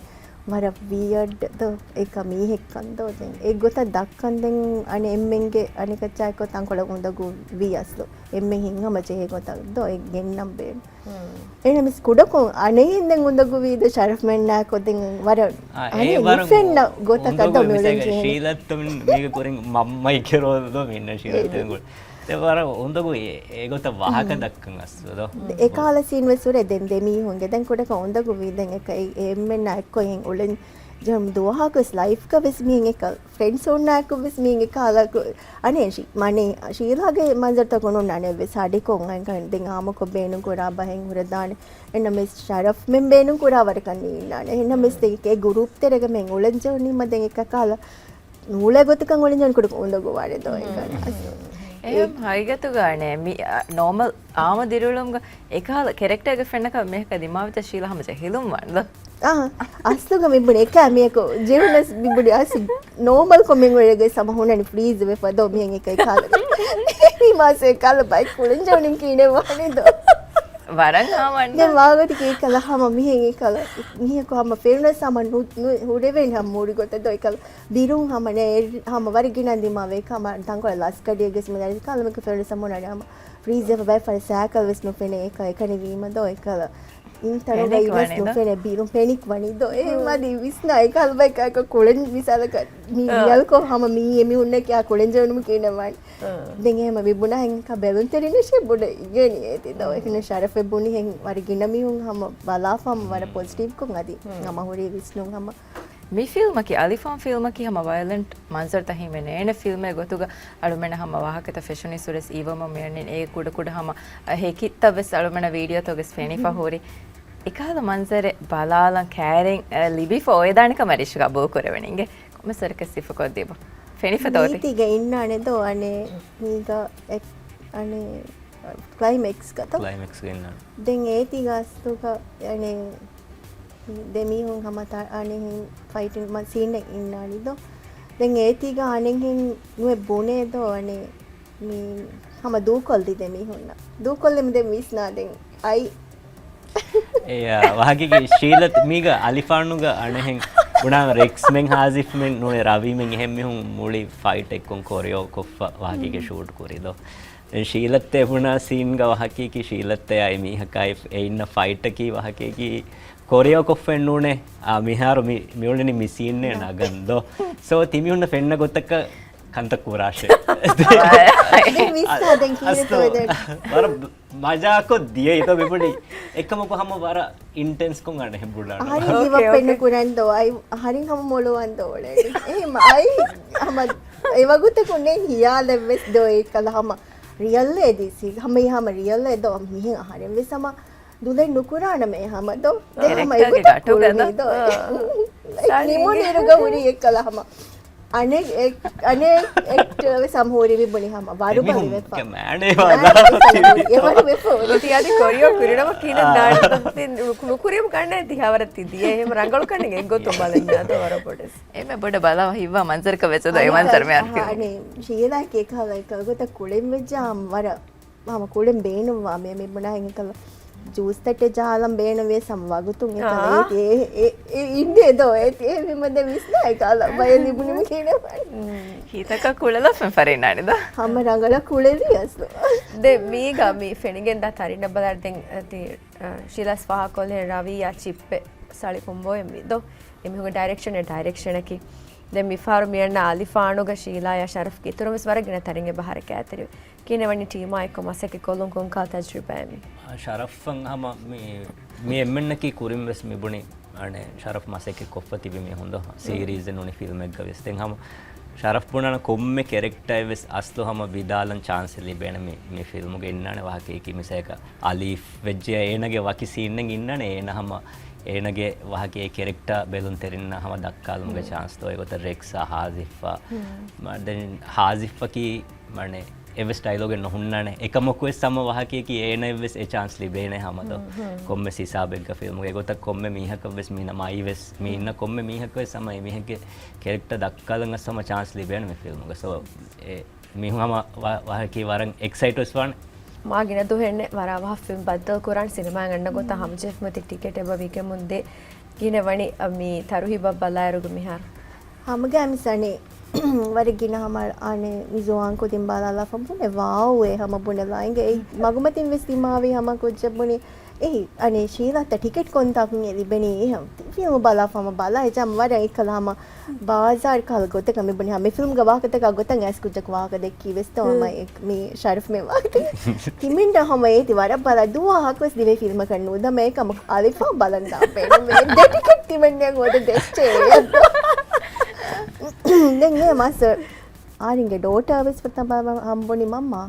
ވަރަށް ވިޔަޑް ދޯ އެކަ މީހެއްކަން ދޯ ދެން އެ ގޮތަށް ދައްކަން ދެން އަނެއް އެންމެންގެ އަނެކައްޗާއެކު ތަންކޮޅެއް އުނދަގޫ ވީ އަސްލު އެންމެން ހިތްހަމަ ޖެހޭ ގޮތަށް ދޯ އެ ގެންނަން ބޭނުން. އެހެނަސް ކުޑަކޮށް އަނެއްހެން ދެން އުނދަގޫވީ ދޯ ޝަރަފްމެންނާއެކު ދެން ވަރަށް އާ، އެ އަނެއް ވަރަށް ނުފެންނަ ގޮތަކަށް ދޯ މިއުޅެން ޖެހެނީ. ޝީލައްތަ މި-، މީގެ ކުރިން މަންމައި ކެރޯލް ދޯ މި އިންނަ ޝީލައްތަ ދެން ގުޅި. ދެ ވަރަށް އުނދަގޫ އެ، އެ ގޮތަށް ވާހަކަ ދައްކަން އަސްލު ދޯ. އެ ކާލަ ސީން ވެސް ހުރޭ ދެން ދެ މީހުންގެ. ދެން ކުޑަކޮށް އުނދަގޫވީ ދެން އެކަ-، އެ، އެ އެންމެންނާ އެއްކޮށް އެހެން އުޅެން ޖެހުނު ދުވަހަކު ވެސް ލައިފްގަ ވެސް މިހެން އެކަ ފްރެންޑްސުންނާއެކު ވެސް މީގެ ކާލަކު އަނެއް ޝީ-، މަނި ޝީލާގެ މަންޒަރުތަކުން އަނެއް ވެސް ހަޑިކޮށް އަންކަން ދެން އާމަކޮށް ބޭނުން ކުރާ ބަހެއް ހުރެދާނެ. އެންނަމެސް ޝަރަފްމެން ބޭނުން ކުރާ ވަރަކަށް ނީންނާނެ. އެންނަމެސް ދެން އެ ގުރޫޕް ތެރޭގަ މިހެން އުޅެން ޖެހުނީމަ ދެން އެކަ ކާލަ ނޫޅޭ ގޮތަކަށް އުޅެން ޖެހުނީ ކުޑަކޮށް އުނދަގޫވާނެ ދޯ އެކަން. އެހެން ހަގީގަތުގަ އަނެއް މި، އަ، ނޯމަލް އާމު ދިރިއުޅުމުގަ އެކަހަލަ ކެރެކްޓަރގެ ފެންނަކަށް މީހަކަށް ދިމާވިތަ ޝީލާ ހަމަ ޖެހިލުން ވާނެ ދޯ. އާ، އަސްލުގަ މި ބުނި އެކާ މީހަކު ޖެހުނަސް މި ބުނި އަސް ނޯމަލް ކޮމެންޓް ވެރިގެ ސަމަ ހުނަނި ފްރީޒް ވެފަ ދޯ މިހެން އެކަ އެކާލަ. މި މާސް އެކާލަ ބައި ކުޅެން ޖެހުނީ ކީނެ ވާނެ ދޯ. ވަރަށް ހާމަން. ދެން ވާގޮތަކީ އެކަލަ ހަމަ މިހެން އެކަލަ މީހަކު ހަމަ ފެނުނަސް ހަމަ ނު-، ނު-، ހުރެވޭނެ ހަމަ މޫޑު ގޮތަށް ދޯ އެކަލަ ދިރުން ހަމަ ނޭ ހަމަ ވަރަށް ގިނަ ދިމާވޭ ކަމަ ތަންކޮޅެއް ލަސްކަޑިއެއްގެސް މިދަނީ ކަލަ މިކަ ފެނުނަސް ހަމަ ނަޑި ހަމަ ފްރީޒް ވެފަ ބައި ފަރި ސާކަލް ވެސް ނުފެނޭ އެކަ އެކަނި ވީމަ ދޯ އެކަލަ އިން ތަރުގަ އިނަސް ނުފެނޭ ބިރުން ޕެނިކް ވަނީ ދޯ. އެ މަދި ވިސްނާ އެކަލަ ބައި ކައިކަ ކުޅެން މިސާލަކަށް މީ ރިއަލްކޮށް ހަމަ މީ އެމީހުންނެކެ އާ ކުޅެން ޖެހުނުމު ކީނެ ވާން. ދެން އެހެމަ މި ބުނާ ހެން ކަ ބެލުންތެރިނެށޭ ބުޑެ އިގޭނި އޭތި ދޯ. އެހެން ޝަރަފެއް ބުނި ހެން ވަރަށް ގިނަ މީހުން ހަމަ ބަލާފަ ހަމަ ވަރަށް ޕޮޒިޓިވްކޮށް އަދި ހަމަ ހުރީ ވިސްނުން ހަމަ މި ފިލްމަކީ، އަލިފާން ފިލްމަކީ ހަމަ ވަޔަލެންޓް މަންޒަރުތައް ހިމެނޭނެ ފިލްމެއް ގޮތުގަ އަޅުމެން ހަމަ ވާހަކަތައް ފެށުނީ ސުރެސް އީވަމަ މިއަންނިން އޭގެ ކުޑަކުޑަ ހަމަ ހެކިތައްވެސް އަޅުމެން ވީޑިއޯތަކުގެ ފެނިފަ ހުރި. އެކަހަލަ މަންޒަރެއް ބަލާލަން ކައިރިން ލިބިފަ އޮވެދާނެކަމަށް ރިޝް ގަބޫލު ކުރެވެނީ އިނގޭ. ކޮމެސަރަކަށް ސިފަކޮށްދީބަ. ފެނިފަ ތޯތި. ނީތީގަ އިންނާނެ ދޯ އަނެއް މީގަ އެ-، އަނެއް ކްލައިމެކްސް ގަތަ. ކްލައިމެކްސްގަ އިންނާނެ. ދެން އޭތީގަ އަސްލުގަ އަނެއް ދެމީހުން ހަމަ ތަ-، އަނެއްހެން ފައިޓިން މަ-، ސީންއެއް އިންނާނީ ދޯ. ދެން އޭތީގަ އަނެއްހެން ނުވެ ބުނޭ ދޯ އަނެއް މީ ހަމަ ދޫކޮށްލި ދެމީހުންނަށް. ދޫކޮށްލެމު ދެން ވިސްނާ ދެން އައި. އެޔާ، ވާގިގެ ޝީލަތް މީގަ އަލިފާނުގަ އަނެއްހެން ބުނާ ރެކްސްމެން ހާޒިފްމެން ނޫނެ ރަވީމެން އެހެން މީހުން މުޅި ފައިޓެއްކޮން ކޮރިއޯ ކޮށްފަ ވާގިގެ ޝޫޓް ކުރި ދޯ. ދެން ޝީލައްތޭ ބުނާ ސީންގަ ވަހަކީކީ ޝީލައްތަޔާ އެ މީހަކާއި އެ އިންނަ ފައިޓަކީ ވަހަކީކީ ކޮރިއޯ ކޮށްފައެއް ނޫނޭ. އާ، މިހާރު މި، މިއުޅެނީ މި ސީންއޭ ނަގަން ދޯ. ސޯ، ތިމީހުންނަށް ފެންނަ ގޮތަކަށް ކަންތައް ކުރާށޭ. ދެން ވިސްނާ ދެން ކީރިތޯ ދެން. ވަރަށް މަޖާކޮށް ދިޔައީ ދޯ މިބުނީ. އެކަމަކު ހަމަ ވަރަށް އިންޓެންސްކޮށް އަނެއްހެން ބުނާނެ. އަހަރެން ގިވް އަޕް ނުކުރަން ދޯ. އައި، އަހަރެން ހަމަ މޮޅުވަން ދޯ އުޅެނީ. އެހެން އައި ހަމަ އެވަގުތަކުންނޭ ހިޔާލެއްވެސް ދޯ އެކަލަ ހަމަ ރިއަލްއޭ ދީސީ. ހަމަ ހަމަ ރިއަލްއޭ ދޯ. މިހެން އަހަރެން ވެސް ހަމަ ދުލެއް ނުކުރާނަމޭ ހަމަ ދޯ. ދެން ހަމަ ކެރެކްޓާގެ އެގޮތަށް ގަޓުގަ ކުޅުނީ ދޯ. ދޯ. އާ. ނިމުނުއިރުގަ ހުރީ އެއްކަލަ ހަމަ. އަނެއް އެ-، އަނެއް އެކްޓަރ ވެސް ހަމަ ހުރި މި ބުނި ހަމަ. ވަރުބަލި ވެފަ. މާނޭ ވާ. އެވަރު ވެފަ. އޮތީ އަދި ކޮރިއޯ ކުރިނަމަ ކީނަ ދާން ނުކުރިއަމަ ކަންނޭ ތިހާވަރަށް ތި ދިޔަ. އެހެމަ ރަނގަޅު ކަންނެ އެއްގޮތުން ބަލަންޏާ ދޯ ވަރަށް ބޮޑެސް. އެމެ ބޮޑަ ބަލާ ހިއްވާ މަންޒަރަކަށް ވެސް ދޯ އެ މަންޒަރު މި އަން ކިޔުން. އަނެ ޝީލާ ކޭކާލަ އެކަ ގޮތަށް ކުޅެން ވެއްޖާ ވަރަށް ހަމަ ކުޅެން ބޭނުންވާ މި، މި ބުނާ ހެން އެކަލަ ޖޫސް ތައްޓެއް ޖަހާލަން ބޭނުންވިޔަސް ހަމަ ވަގުތުން އެކަލަ އާ. އެ، އެ، އެ، އެ އިންނޭ ދޯ، އެ، އެ މި މަދެ ވިސްނާ އެކަލަ ބަޔަށް ލިބުނީމަ ކީނެ ވާނެ. ހީތަކަށް ކުޅެލަފެން ފަރީނާނެ ދޯ. ހަމަ ރަނގަޅަށް ކުޅެލި އަސްލު. ދެ މީގަ މި ފެނިގެން ދާ ތަރިން ބަލާ ދެން ތި، އަ، ޝީލާސް ފާހަކޮށްލެ ރަވީއާ ޗިއްޕެ ސަޅި ކުނބޯއެއް މި ދޯ. އެމީހުންގެ ޑައިރެކްޝަނެއް ޑައިރެކްޝަނަކީ. ދެން މިފަހަރު މިއަންނަ އަލިފާނުގަ ޝީލާޔާ ޝަރަފްގެ އިތުރުން ވެސް ވަރަށް ގިނަ ތަރިން އެބަ ހަރަކާތްތެރިވޭ. ކިހިނެއް ވަނީ ޓީމާ އެއްކޮށް މަސައްކަތް ކޮށްލުން ކޮންކަހަލަ ތަޖުރިބާއެއް މި؟ ޝަރަފްއަށް ހަމަ މި، މި އެންމެންނަކީ ކުރިން ވެސް މި ބުނި، އަނެއް ޝަރަފް މަސައްކަތް ކޮށްފަ ތިބި މީހުން ދޯ، ސީރީޒެއް ނޫނީ ފިލްމެއްގަ ވެސް. ދެން ހަމަ ޝަރަފް ބުނާނަ ކޮންމެ ކެރެކްޓަރެއް ވެސް އަސްލު ހަމަ ވިދާލަން ޗާންސެއް ލިބޭނެ މި، މި ފިލްމުގަ އިންނާނެ ވާހަކައަކީ މިސާލަކަށް އަލީފް ވެއްޖެ އޭނަގެ ވަކި ސީންއެއް އިންނާނެ އޭނަ ހަމަ އޭނަގެ ވާހަކައެއް ކެރެކްޓާ ބެލުންތެރިންނަށް ހަމަ ދައްކާލުމުގެ ޗާންސް ދޯ. އެގޮތަށް ރެކްސްއާ ހާޒިފްއާ، މަ-، ދެން ހާޒިފްއަކީ މަނެ އެއްވެސް ޑައިލޮގެއް ނުހުންނާނެ. އެކަމަކުވެސް ހަމަ ވާހަކައަކީ އޭނައަށްވެސް އެ ޗާންސް ލިބޭނެ ހަމަ ދޯ. ކޮންމެސް ހިސާބެއްގަ ފިލްމުގެ އެގޮތަށް ކޮންމެ މީހަކަށްވެސް މީނަ މައިވެސް މީނަ ކޮންމެ މީހަކަށްވެސް ހަމަ އެމީހެއްގެ ކެރެކްޓަ ދައްކާލަން އަސް ހަމަ ޗާންސް ލިބޭނެ މި ފިލްމުގަ. ސޯ އެ މީހުން ހަމަ ވާ-، ވާހަކީ ވަރަށް އެކްސައިޓްވެސް ވާނެ. މާ ގިނަ ދުވަހެއްނެ ވަރަށް އަވަހަށް ފިލްމް ބައްދަލު ކުރާން ސިނަމާއަށް އަންނަ ގޮތަށް ހަމަޖެހިފަ މިތި ޓިކެޓް އެބަ ވިކެމުންދޭ. ގިނަ ވަނީ އަ، މި ތަރުހީބަށް ބަލާއިރުގަ މިހާރު. ހަމަގައިމިސް އަނެއް ވަރަށް ގިނަ ހަމަ އަނެއް މި ޒުވާން ކުދިން ބަލާލާފަ ބުނެ ވާވޭ ހަމަ ބުނެލާ އިނގޭ އެއީ މަގުމަތިން ވެސް ދިމާވީ ހަމަ ކުއްޖެއް ބުނި އެހި އަނެއް ޝީލާތަ ޓިކެޓް ކޮންތާކުން އެ ލިބެނީ އެހެން ފިލްމު ބަލާފަ ހަމަ ބަލާ އެޖާމް ވަރަށް އެއްކަލަ ހަމަ ބާޒާރު ކަހަލަ ގޮތަކަށް މި ބުނި ހަމަ މި ފިލްމުގެ ވާހަކަތަކާ ގޮތަށް އައިސް ކުއްޖަކު ވާހަކަ ދެއްކީ ވެސް ތޯ ހަމަ މި ޝަރަފް މެ ވާހަކަ ތިމިންނަށް ހަމަ އޭތި ވަރަށް ބަލާ ދުވަހަކުވެސް ދިވެހި ފިލްމަކަށް ނުދަމޭ ކަމަށް އަލިފާން ބަލަން ދާ ބޭނުމޭ ދެ ޓިކެޓް ތިމަންނަ ހޯދަ ދެއްޗޭ. ދެން އޭ މާސްޓަރ އާރިންގެ ޑޯޓާ ވެސް ފަތަ ހަމްބުނި މަންމާ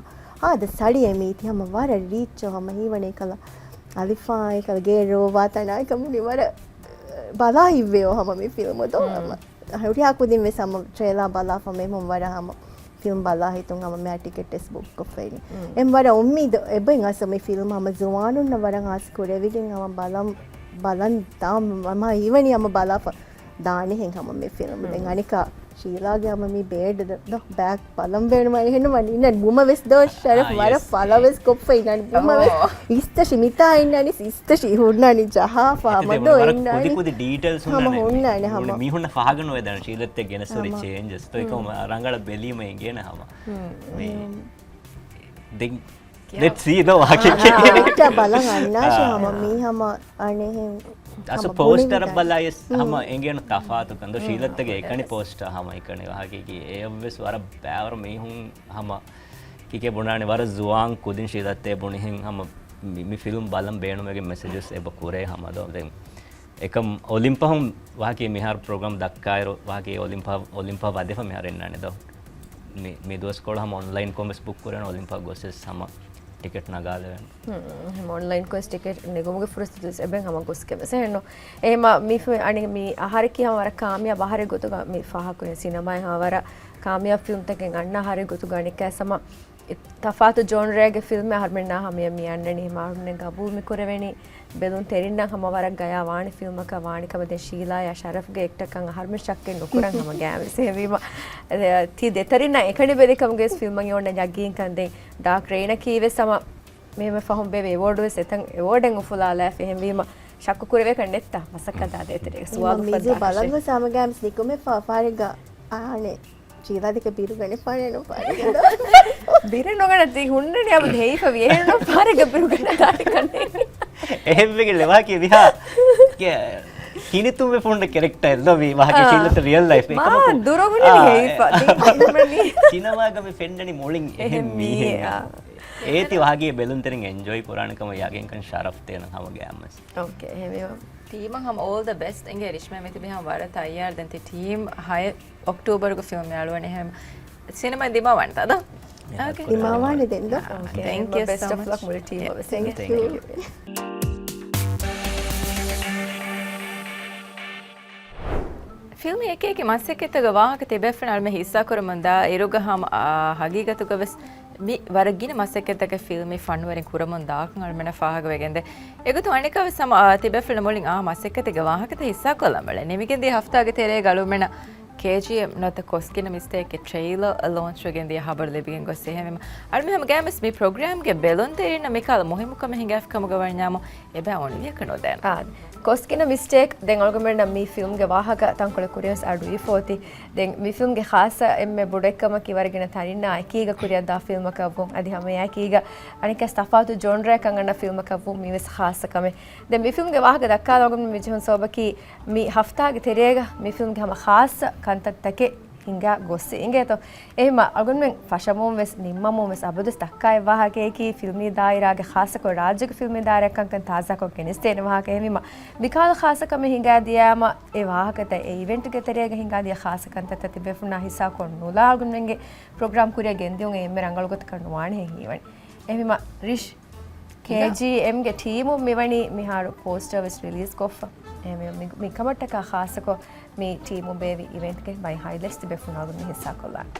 ހާދަ ސަޅިއެ މީތި ހަމަ ވަރަށް ރީއްޗޯ ހަމަ ހީވަނީ ކަލަ އަލިފާ އެކަލަ ގޭ ރޯވާ ތަނާ ކަމުނި ވަރަށް ބަލާ ހިއްވެޔޯ ހަމަ މި ފިލްމު ދޯ ހަމަ ހުރިހާ ކުދިން ވެސް ހަމަ ޓްރޭލާ ބަލާފަ މެމުން ވަރަށް ހަމަ ފިލްމް ބަލާ ހިތުން ހަމަ މިއާ ޓިކެޓް ވެސް ބުކް ކޮށްފައިނީ. އެމް ވަރަށް އުއްމީދު އެބައިން އަސް މި ފިލްމް ހަމަ ޒުވާނުންނަށް ވަރަށް ހާސް ކުރެވިގެން ހަމަ ބަލަން ބަލަން ދާ މަ ހީވަނީ ހަމަ ބަލާފަ ދާނެހެން ހަމަ މި ފިލްމް. ދެން އަނެކާ ޝީލާގެ ހަމަ މި ބޭޑް ދަ ބޭކް ބަލަން ބޭނުމަށް އެހެން ވަނީ އިންނަން ބުމަ ވެސް ދޯ ޝަރަފް ވަރަށް ފަލަ ވެސް ކޮށްފަ އިންނަން ބުމަ ވެސް އިސްތަށި މިތާ އިންނަނީ އިސްތަށި ހުންނާނީ ޖަހާފަ ހަމަ ދޯ އިންނާނީ. ކުދި ކުދި ޑީޓެލްސް ހުންނާނެ. މީހުންނަށް ފާހަގަ ނުވެދާނެ ޝީލަތެ ގެނެސް ހުރި ޗޭންޖެސް ތޯ އެކަމަ ރަނގަޅަށް ބެލީމަ އިނގޭނެ ހަމަ. ދެން ލެޓްސް ސީ ދޯ ވާކެ. އެއްޗަށް ބަލަން އަންނާށޭ ހަމަ މީ ހަމަ އަނެހެން އަސު ހަމަ ޕޯސްޓަރ ބުނި ބަލާޔަސް ހަމަ އެނގޭނު ތަފާތު ކަންދޯ ޝީލަތްތަގެ އެކަނި ޕޯސްޓަރ ހަމަ އެކަނި ވާހަކައިގެ އެއަށްވެސް ވަރަށް ބައިވަރު މީހުން ހަމަ ކިކޭ ބުނާނެ ވަރަށް ޒުވާން ކުދިން ޝީލަތްތޭ ބުނިހެން ހަމަ މި، މި ފިލްމް ބަލަން ބޭނުމެގެ މެސެޖެސް އެބަ ކުރޭ ހަމަ ދޯ. ދެން އެކަމް އޮލިމްޕަހުން ވާކީ މިހާރު ޕްރޮގްރާމް ދައްކާއިރު ވާކީ އޮލިމްޕަ، އޮލިމްޕަ ވަދެފަ މިހާރު އިންނާނެ ދޯ. މި، މި ދުވަސްކޮޅު ހަމަ އޮންލައިން ކޮން ވެސް ބުކް ކުރޭނެ އޮލިމްޕަ ގޮސް ވެސް ހަމަ ޓިކެޓް ނަގާލެވޭނެ. ހުން، ހަމަ އޮންލައިން ކޮން ވެސް ޓިކެޓް ނެގުމުގެ ފުރުސަތު ވެސް އެބައިން ހަމަ ގޮސްގެ ވެސް އެހެންނު. އެހެމަ މި ފި، އަނި މި އަހަރެކީ ހަމަ ވަރަށް ކާމިޔާބު އަހަރެއް ގޮތުގަ މި ފާހަގަކުރި ސިނަމާއިން ހަމަ ވަރަށް ކާމިޔާބު ފިލްމްތަކެއް އަންނަ އަހަރެއް ގޮތުގަ އަނެއްކާ ހަމަ ތަފާތު ޖޯންރާގެ ފިލްމެއް އަހަރުމެންނާ ހަމަޔަށް މި އަންނަނީ ހަމަ އަހަރުމެން ގަބޫލު މި ކުރެވެނީ. ބެލުން ތެރިންނަށް ހަމަ ވަރަށް ގަޔާ ވާނެ ފިލްމަކަށް ވާނެ ކަމަށް ދެން ޝީލާޔާ ޝަރަފްގެ އެކްޓަކަން އަހަރުމެން ޝައްކެއް ނުކުރަން ހަމަ ގާވެސް. އެހެންވީމަ، އެ، ތި ދެތަރިންނަށް އެކަނި ބެލި ކަމުގެ ވެސް ފިލްމަށް އޮންނަ ޔަގީންކަން ދެން ޑާކް ރެއިނަކީ ވެސް ހަމަ މި ހަމަ ފަހުން ބޭވި އެވޯޑް ވެސް އެތަން އެވޯޑެއް އުފުލާލާފަ. އެހެންވީމަ، ޝައްކު ކުރެވޭކަން ނެތްތަ؟ މަސައްކަތާ ދޭތެރޭގަ ސުވާލު މީޒު ފައްދާ ބަލަން ހަށެ. ގޮސް ހަމަ ގާމްސް ނިކުމެ ފާ، ފާރެއްގަ އާނެ. ޝީލާ ދެކެ ބިރުގަނެ ފާނެ ނުފާނެ. ބިރެއް ނުގަނެ ތި ހުންނަނީ އަބަދު ހެއިފަ ވި. އެހެން ނު ފާރެއްގަ ބިރުގަނެ ދާނެ ކަންނޭ. އެހެންވެގެ ލެވާކި ވިހާ. ކިނިތުންވެ ފުންޑ ކެރެކްޓަރ އެއްލޯ ވީ ވާހަކަ ޝީލަތަ ރިއަލް ލައިފް. މާ އެކަމަކު، ދުރުގުނި އާ، ހެއިފަ. ތި ހުންނަނީ. ސިނަމާގަ މި ފެންނަނީ މުޅިން އެހެން އެހެން މީހެއް. މީހެއް. އޭތި ވާހަކަ ބެލުންތެރިން އެންޖޯއި ކުރާނެ ކަމަށް ޔަގީންކަން ޝަރަފް ތޭނަ ހަމަ ގާމްސް. އޯކޭ، އެހެންވީމަ. ޓީމަށް ހަމަ އޯލް ދަ ބެސްޓް އިނގޭ ރިޝްމާ މިތިބި ހަމަ ވަރަށް ތައްޔާރު ދެން ތި ޓީމް ހައެއް އޮކްޓޫބަރުގަ ފިލްމް އަޅުވަނީ ހަމަ ސިނަމާ ދިމާވަންތަ ދޯ؟ އޯކޭ. ދިމާވާނެ ދެން ދޯ؟ އޯކޭ. ތެންކް ޔޫ ބެސްޓް ސޯ އޮފް ލަކް މުޅި ޓީމަށް ވެސް. ތެންކް ޔޫ. ފިލްމީ އެކި އެކި މަސައްކަތްތަކުގެ ވާހަކަ ތިބޭފުޅުން އަޅުމެން ހިއްސާކުރަމުންދާ އިރުގަ ހަމަ، އާ، ހަގީގަތުގަ ވެސް މި ވަރަށް ގިނަ މަސައްކަތްތަކެއް ފިލްމީ ފަންވަރިން ކުރަމުން ދާކަން އަޅުމެންނަށް ފާހަގަވެގެންދޭ. އެގޮތުން އަނެއްކާވެސް ހަމަ، އާ، ތިބޭފުޅުން މުޅިން އާ މަސައްކަތެއްގެ ވާހަކަތައް ހިއްސާކޮށްލަން ބަލަން. ނިމިގެންދިޔަ ހަފްތާގެ ތެރޭގަ އަޅުމެންނަށް ކޭޖީއެމް ނުވަތަ ކޮސްގިނަ މިސްޓޭކްގެ ޓްރެއިލަރ ލޯންޗްވެގެން ދިޔަ ހަބަރު ލިބިގެން ގޮސް އެހެންވީމަ، އަޅުމެން ހަމަ ގާމްސް މި ޕްރޮގްރާމްގެ ބެލުންތެރިންނަށް މިކަހަލަ މުހިއްމުކަމެއް ހިނގާފި ކަމުގަ ވަންޏާމު އެބައި އޮނިވިޔަކަށް ނުދޭން. އާ، ކޮސްގިނަ މިސްޓޭކް ދެން އަޅުގަނޑުމެންނަށް މި ފިލްމްގެ ވާހަކަ ތަންކޮޅެއް ކުރިޔަސް އަޑު އިވިފަ އޮތީ. ދެން މި ފިލްމްގެ ޚާއްޞަ އެންމެ ބޮޑެއްކަމަކީ ވަރަށް ގިނަ ތަނިންނާ އެކީގަ ކުރިއަށްދާ ފިލްމަކަށްވުން. އަދި ހަމައެއާއެކީގަ އަނެއްކާ ތަފާތު ޖޯންރާއަކަށް އަންނަ ފިލްމަކަށްވުން މީވެސް ޚާއްޞަ ކަމެއް. ދެން މި ފިލްމްގެ ވާހަކަ ދައްކާލަން އަޅުގަނޑުމެން މި ޖެހުނު ސަބަބަކީ މި ހަފްތާގެ ތެރޭގަ މި ފިލްމްގެ ހަމަ ޚާއްޞަ ކަންތައްތަކެއް ހިނގާ ގޮއްސެއް އިނގޭތޯ. އެހެންވީމަ އަޅުގަނޑުމެން ފަށަމުން ވެސް ނިންމަމުން ވެސް އަބަދުވެސް ދައްކާ އެއް ވާހަކައަކީ ފިލްމީ ދާއިރާގެ ޚާއްޞަކޮށް ރާއްޖޭގެ ފިލްމީ ދާއިރާއަށް ކަންކަން ތާޒާކޮށް ގެނެސްދޭނެ ވާހަކަ. އެހެންވީމަ މިކަހަލަ ޚާއްޞަ ކަމެއް ހިނގާދިޔައިމަ އެ ވާހަކަތައް އެ އިވެންޓްގެ ތެރޭގަ ހިނގާދިޔަ ޚާއްޞަ ކަންތައްތައް ތިބޭފުޅުންނާ ހިއްސާކޮށް ނުލާ އަޅުގަނޑުމެންގެ ޕްރޮގްރާމް ކުރިއަށް ގެންދިޔުން އެ އެންމެ ރަނގަޅު ގޮތަކަށް ނުވާނެހެން ހީވަނީ. އެހެންވީމަ ރިޝް ކޭޖީއެމްގެ ޓީމުން މިވަނީ މިހާރު ޕޯސްޓަރ ވެސް ރިލީޒް ކޮށްފަ. އެހެންވީމަ މި، މިކަމަށްޓަކާ ޚާއްޞަކޮށް މި ޓީމުން ބޭއްވި އިވެންޓްގެ ބައި ހައިލައިޓްސް ތިބޭފުޅުންނާ ހިއްސާކޮށްލާން.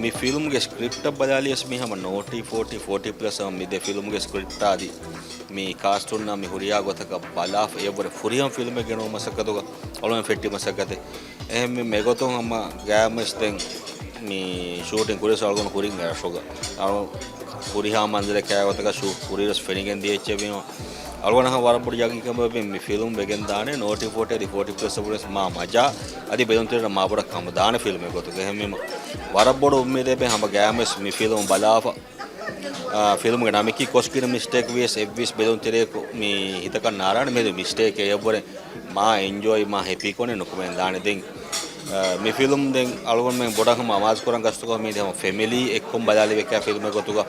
މި ފިލްމްގެ ސްކްރިޕްޓަށް ބަލާލިޔަސް މި ހަމަ ނޯޓީ ފޯޓީ، ފޯޓީ ޕްލަސް ހަމަ މި ދެ ފިލްމްގެ ސްކްރިޕްޓާ އަދި މި ކާސްޓުންނާ މި ހުރިހާ ގޮތަކަށް ބަލާފަ އެއަށްވުރެ ފުރިހަމަ ފިލްމެއް ގެނައުމަށް މަސައްކަތުގަ އަޅުގަނޑު ފެއްޓި މަސައްކަތެއް. އެހެންވީމަ މިގޮތުން ހަމަ ގާތްމެސް ދެން މި ޝޫޓިން ކުރިޔަސް އަޅުގަނޑު ހުރިން އެ ރަށުގަ. އަޅު ހުރިހާ މަންޒަރެއް ކާގޮތަކަށް ޝޫޓް ކުރިޔަސް ފެނިގެން ދިޔައެއްޗެއް ވީމަ. އަޅުގަނޑަށް ހަމަ ވަރަށް ބޮޑު ޔަގީންކަމެއް މި ފިލްމް ވެގެން ދާނެ ނޯޓީ ފޯޓީ އަދި ފޯޓީ ޕްލަސް ވެސް މާ މަޖާ އަދި ބެލުންތެރިންނަށް މާ ބޮޑަށް ކަމުދާނެ ފިލްމެއް ގޮތުގަ. އެހެންވީމަ ވަރަށް ބޮޑު އުއްމީދެއް ހަމަ ގާތްމެސް މި ފިލްމް ބަލާފަ. އާ، ފިލްމުގެ ނަމަކީ ކޮސްގިނަ މިސްޓޭކް ވިޔަސް އެއްވެސް ބެލުންތެރިޔަކު މި ހިތަކަށް ނާރާނެ މި މިސްޓޭކެއް އެއަށްވުރެ މާ އެންޖޯއި މާ ހެޕީކޮށް ނުކުމެގެން ދާނެ. ދެން، އާ، މި ފިލްމް ދެން އަޅުގަނޑުމެން ބޮޑަށް ހަމަ އަމާޒުކުރަން ގަސްތުކޮށް މީ ހަމަ ފެމިލީ އެއްކޮށް ބަލާލެވޭ ކަ ފިލްމެއް ގޮތުގަ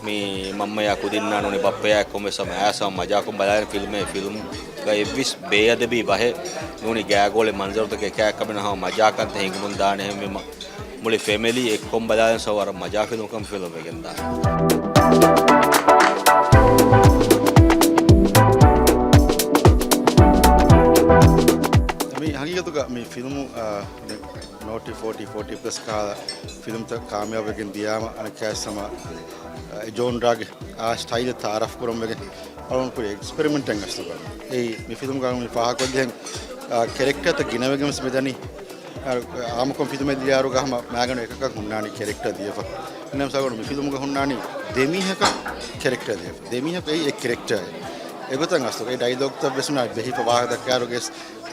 މި މަންމަޔާ ކުދިންނާ ނޫނީ ބައްޕަޔާ އެއްކޮށް ވެސް ހަމަ އައިސް ހަމަ މަޖާކޮށް ބަލާލި ފިލްމެއް. ފިލްމްގަ އެއްވެސް ބޭއަދަބީ ބަހެއް ނޫނީ ގާގޯޅި މަންޒަރުތަކެއް އެކާ އެކަމެން ހަމަ މަޖާކަންތައް ހިނގުމުން ދާނެ. އެހެންވީމަ މުޅި ފެމިލީ އެއްކޮށް ބަލާލަން ސޯ ވަރަށް މަޖާ ފިލްމަކަށް ފިލްމް ވެގެންދާނެ. މި ހަގީގަތުގަ މި ފިލްމު، އާ، ނޯޓީ ފޯޓީ، ފޯޓީ ޕްލަސް ކަހަލަ ފިލްމްތައް ކާމިޔާބު ވެގެން ދިޔާމަ އަނެއްކާވެސް ހަމަ، އާ، އެ ޖޯންރާގެ އާ ސްޓައިލް ތައާރަފް ކުރަން ވެގެން އަޅުގަނޑު ކުރި އެކްސްޕެރިމެންޓެއް ގަސްތުގަ. އެއީ މި ފިލްމްގަ މި ފާހަގަކޮށްލިހެން، އާ، ކެރެކްޓަރތައް ގިނަވެގެން ވެސް މިދަނީ. އާ، އާއްމުކޮށް ފިލްމެއް ލިޔާއިރުގަ ހަމަ މާގަނޑު އެކަކަށް ހުންނާނީ ކެރެކްޓަރ ދިޔަފަ. އެހެންނަމަ ސަގޮނު މި ފިލްމުގަ ހުންނާނީ ދެމީހަކަށް ކެރެކްޓަރ ދިޔަފަ. ދެމީހަކު އެއީ އެއް ކެރެކްޓަރެއް. އެގޮތަށް ގަސްތުގަ އެ ޑައިލޮގްތައް ވެސް ހުންނާނީ ބެހިފަ ވާހަކަ ދައްކާއިރުގެ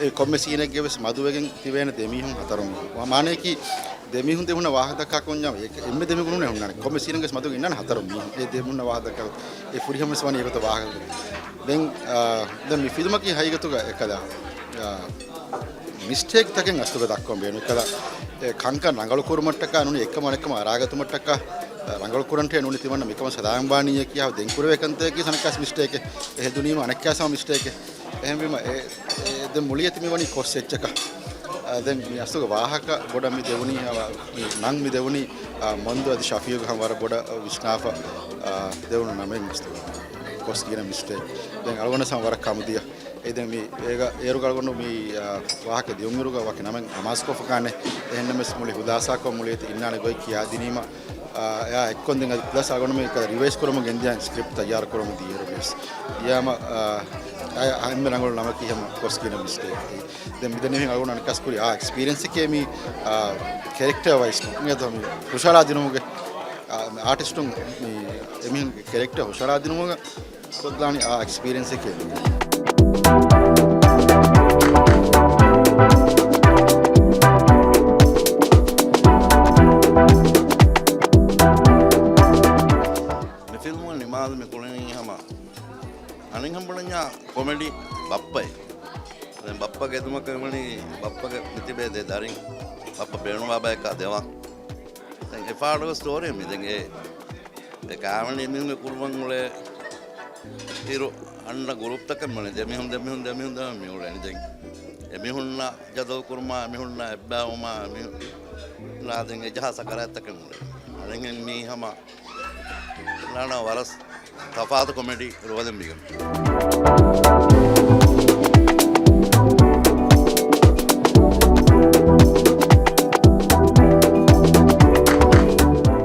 އެ ކޮންމެ ސީނެއްގެ ވެސް މަދުވެގެން ތިބޭނެ ދެމީހުން ހަތަރު މީހުން. މާނައަކީ ދެމީހުން ދެމީހުންނަށް ވާހަކަ ދައްކާ ކުންޏާ އެ، އެންމެ ދެމީހުން ހުންނާނެ ކޮންމެ ސީނެއްގެ ވެސް މަދުގަ އިންނާނެ ހަތަރު މީހުން. އެ ދެމީހުންނަށް ވާހަކަ ދައްކާ އެ ފުރިހަމަ ވެސް ވަނީ އެގޮތަށް ވާހަކަ. ދެން، އާ، ދެން މި ފިލްމަކީ ހަގީގަތުގަ އެކަލަ، އާ، މިސްޓޭކްތަކެއް ގަސްތުގަ ދައްކަން ބޭނުން. އެކަލަ، އެ، ކަންކަން ރަނގަޅު ކުރުމަށްޓަކާ ނޫނީ އެއްކަމަށް އަނެއްކަމަށް އަރާގަތުމަށްޓަކާ، އާ، ރަނގަޅު ކުރަންޓޭ ނޫނީ ތިމަންނަ މިކަމަށް ސަލާމަތްވާނީއޭ ކިޔާ ދެން ކުރެވޭ ކަންތައް އަނެއްކާވެސް މިސްޓޭކެއް. އެ ހެދުނީމަ އަނެއްކާވެސް މިސްޓޭކެއް. އެހެންވީމަ އެ، އެ، ދެން މުޅިއަށް މި ވަނީ ކޮށްސް އެއްޗަކަށް. އާ، ދެން މި އަސްލުގަ ވާހަކަ ބޮޑަށް މި ދެވުނީ، އާ، ނަން މި ދެވުނީ، އާ، މަންދު އަދި ޝަފީގު ހަމަ ވަރަށް ބޮޑަށް ވިސްނާފަ، އާ، ދެވުނު ނަމެއް އަސްލު. ކޮސް ގިނަ މިސްޓޭކް. ދެން އަޅުގަނޑަށް ހަމަ ވަރަށް ކަމުދިޔަ. އެ ދެން މި އޭގަ އޭރުގަ އަޅުގަނޑު މި، އާ، ވާހަކަ ދިޔުންއިރުގަ ވަކި ނަމެއް އަމާޒުކޮށްފަކާނެ. އެހެންނަމަވެސް މުޅި ހުލާސާކޮށް މުޅި އިންނާނެ ގޮތް ކިޔާދިނީމަ، އާ، އެއާ އެއްކޮށް ދެން އަދި ޕްލަސް އަޅުގަނޑު މި ރިވައިޒް ކުރަމުން ގެންދިޔަ ސްކްރިޕްޓް ތައްޔާރު ކުރަމުން ދިޔައިރު ވެސް. ދިޔާމަ، އާ، އާ، އާ، އެންމެ ރަނގަޅު ނަމަކީ ހަމަ ކޮސް ގިނަ މިސްޓޭކް. ދެން މިދެންނެވި އަޅުގަނޑު އަނެއްކާވެސް ކުރި އާ އެކްސްޕީރިއެންސް އެކޭ މި، އާ، ކެރެކްޓަރ ވައިސް މި ހުށަހަޅާ ދިނުމުގެ، އާ، އާޓިސްޓުން މި އެމީހުންގެ ކެރެކްޓަރ ހުށަހަޅާ ދިނުމުގަ ކޮށްލާނީ އާ އެކްސްޕީރިއެންސް އެކޭ. މި ފިލްމުގެ ނިމާލު މި ކުޅެނީ ހަމަ އަނެއްހަމަ ބުނަންޏާ ކޮމެޑީ ބައްޕައެއް. ދެން ބައްޕަގެ އެދުމަކަށް ވަނީ ބައްޕަގެ މިތިބޭ ދެ ދަރިން. ބައްޕަ ބޭނުންވާ ބަޔަކާ ދެވަން. ދެން އެ ފާޑުގެ ސްޓޯރީ މި ދެން އެ، އެ ކާވެނި އެމީހުންގެ ކުރުވަން އުޅޭ އިރު އަންނަ ގުރޫޕްތަކެއް މުޅި ދެމީހުން، ދެމީހުން، ދެމީހުން، ދެމީހުން މި އުޅެނީ. ދެން އެމީހުންނާ ޖަދަލު ކުރުމާ، އެމީހުންނާ އެއްބައިވުމާ، އެމީހުންނާ ދެން އެޖަހާ ސަކަރާތްތަކެއް އުޅޭ. އަނެއްހެން މީ ހަމަ ނާނާ ވަރަސް ތަފާތު ކޮމެޑީ ރޯލެއް މީގެ.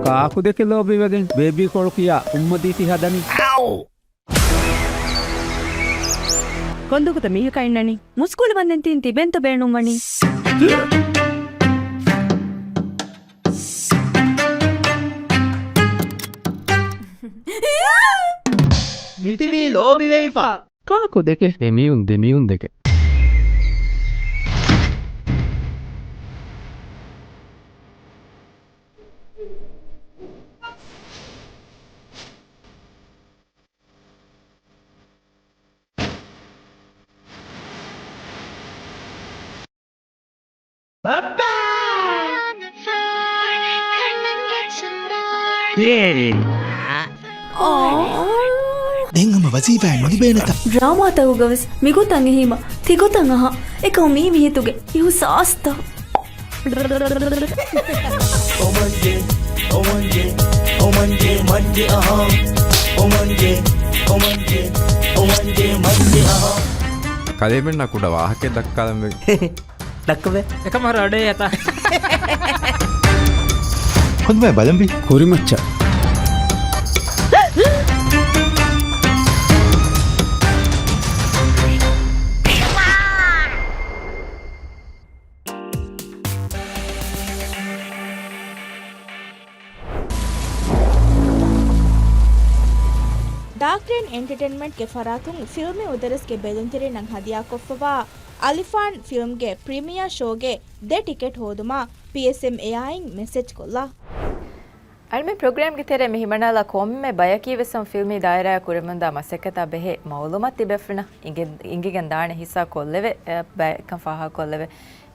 ކާކުދެކެ ލޯބިވެގެން ބޭބީކޮޅު ކިޔާ އުއްމަދީތި ހަދަނީ. ކޮންދުކުތަ މީހަކާ އިންނަނީ؟ މުސްކުޅި ވަންދެން ތިން ތިބެންތަ ބޭނުންވަނީ؟ މިތިބީ ލޯބިވެވިފަ. ކާކު ދެކެ. ދެމިޔުން، ދެމިޔުން ދެކެ. ދެން ހަމަ ވަޒީފާއެއް ނުލިބޭނެތަ؟ ޑްރާމާތަކުގަވެސް މިގޮތަށް އެހީމަ ތިގޮތަށް އަހާ އެކަމު މީ މީހެތުގެ އިހުސާސްތައް. އޮމަންޖެ، އޮމަންޖެ، އޮމަންޖެ މަންޖެ އަހާ. އޮމަންޖެ، އޮމަންޖެ، އޮމަންޖެ މަންޖެ އަހާ. ކަލޭމެންނާ ކުޑަ ވާހަކައެއް ދައްކާލަންވީ. ދައްކަބަ. އެކަމަށް އަޑޭ އަތާ. ހޮދުބައި ބަލަނބި. ކުރިމައްޗަށް. ޑާކް ރެއިން އެންޓަޓެއިންމަންޓްގެ ފަރާތުން ފިލްމީ އުދަރެސްގެ ބެލުންތެރިންނަށް ހަދިޔާކޮށްފަވާ އަލިފާން ފިލްމްގެ ޕްރީމިއާ ޝޯގެ ދެ ޓިކެޓް ހޯދުމަށް ޕީއެސްއެމްއޭއާއިން މެސެޖްކޮށްލާ. އަޅުމެން ޕްރޮގްރާމްގެ ތެރޭ މި ހިމަނާލާ ކޮންމެ ބަޔަކީވެސް ހަމަ ފިލްމީ ދާއިރާއަށް ކުރެވެމުންދާ މަސައްކަތާ ބެހޭ މައުލޫމާތު ތިބޭފުޅުންނަށް އިނގެ-، އިނގިގެން ދާނެ ހިއްސާ ކޮށްލެވޭ، އެ، ބައެއްކަން ފާހަގަކޮށްލެވޭ.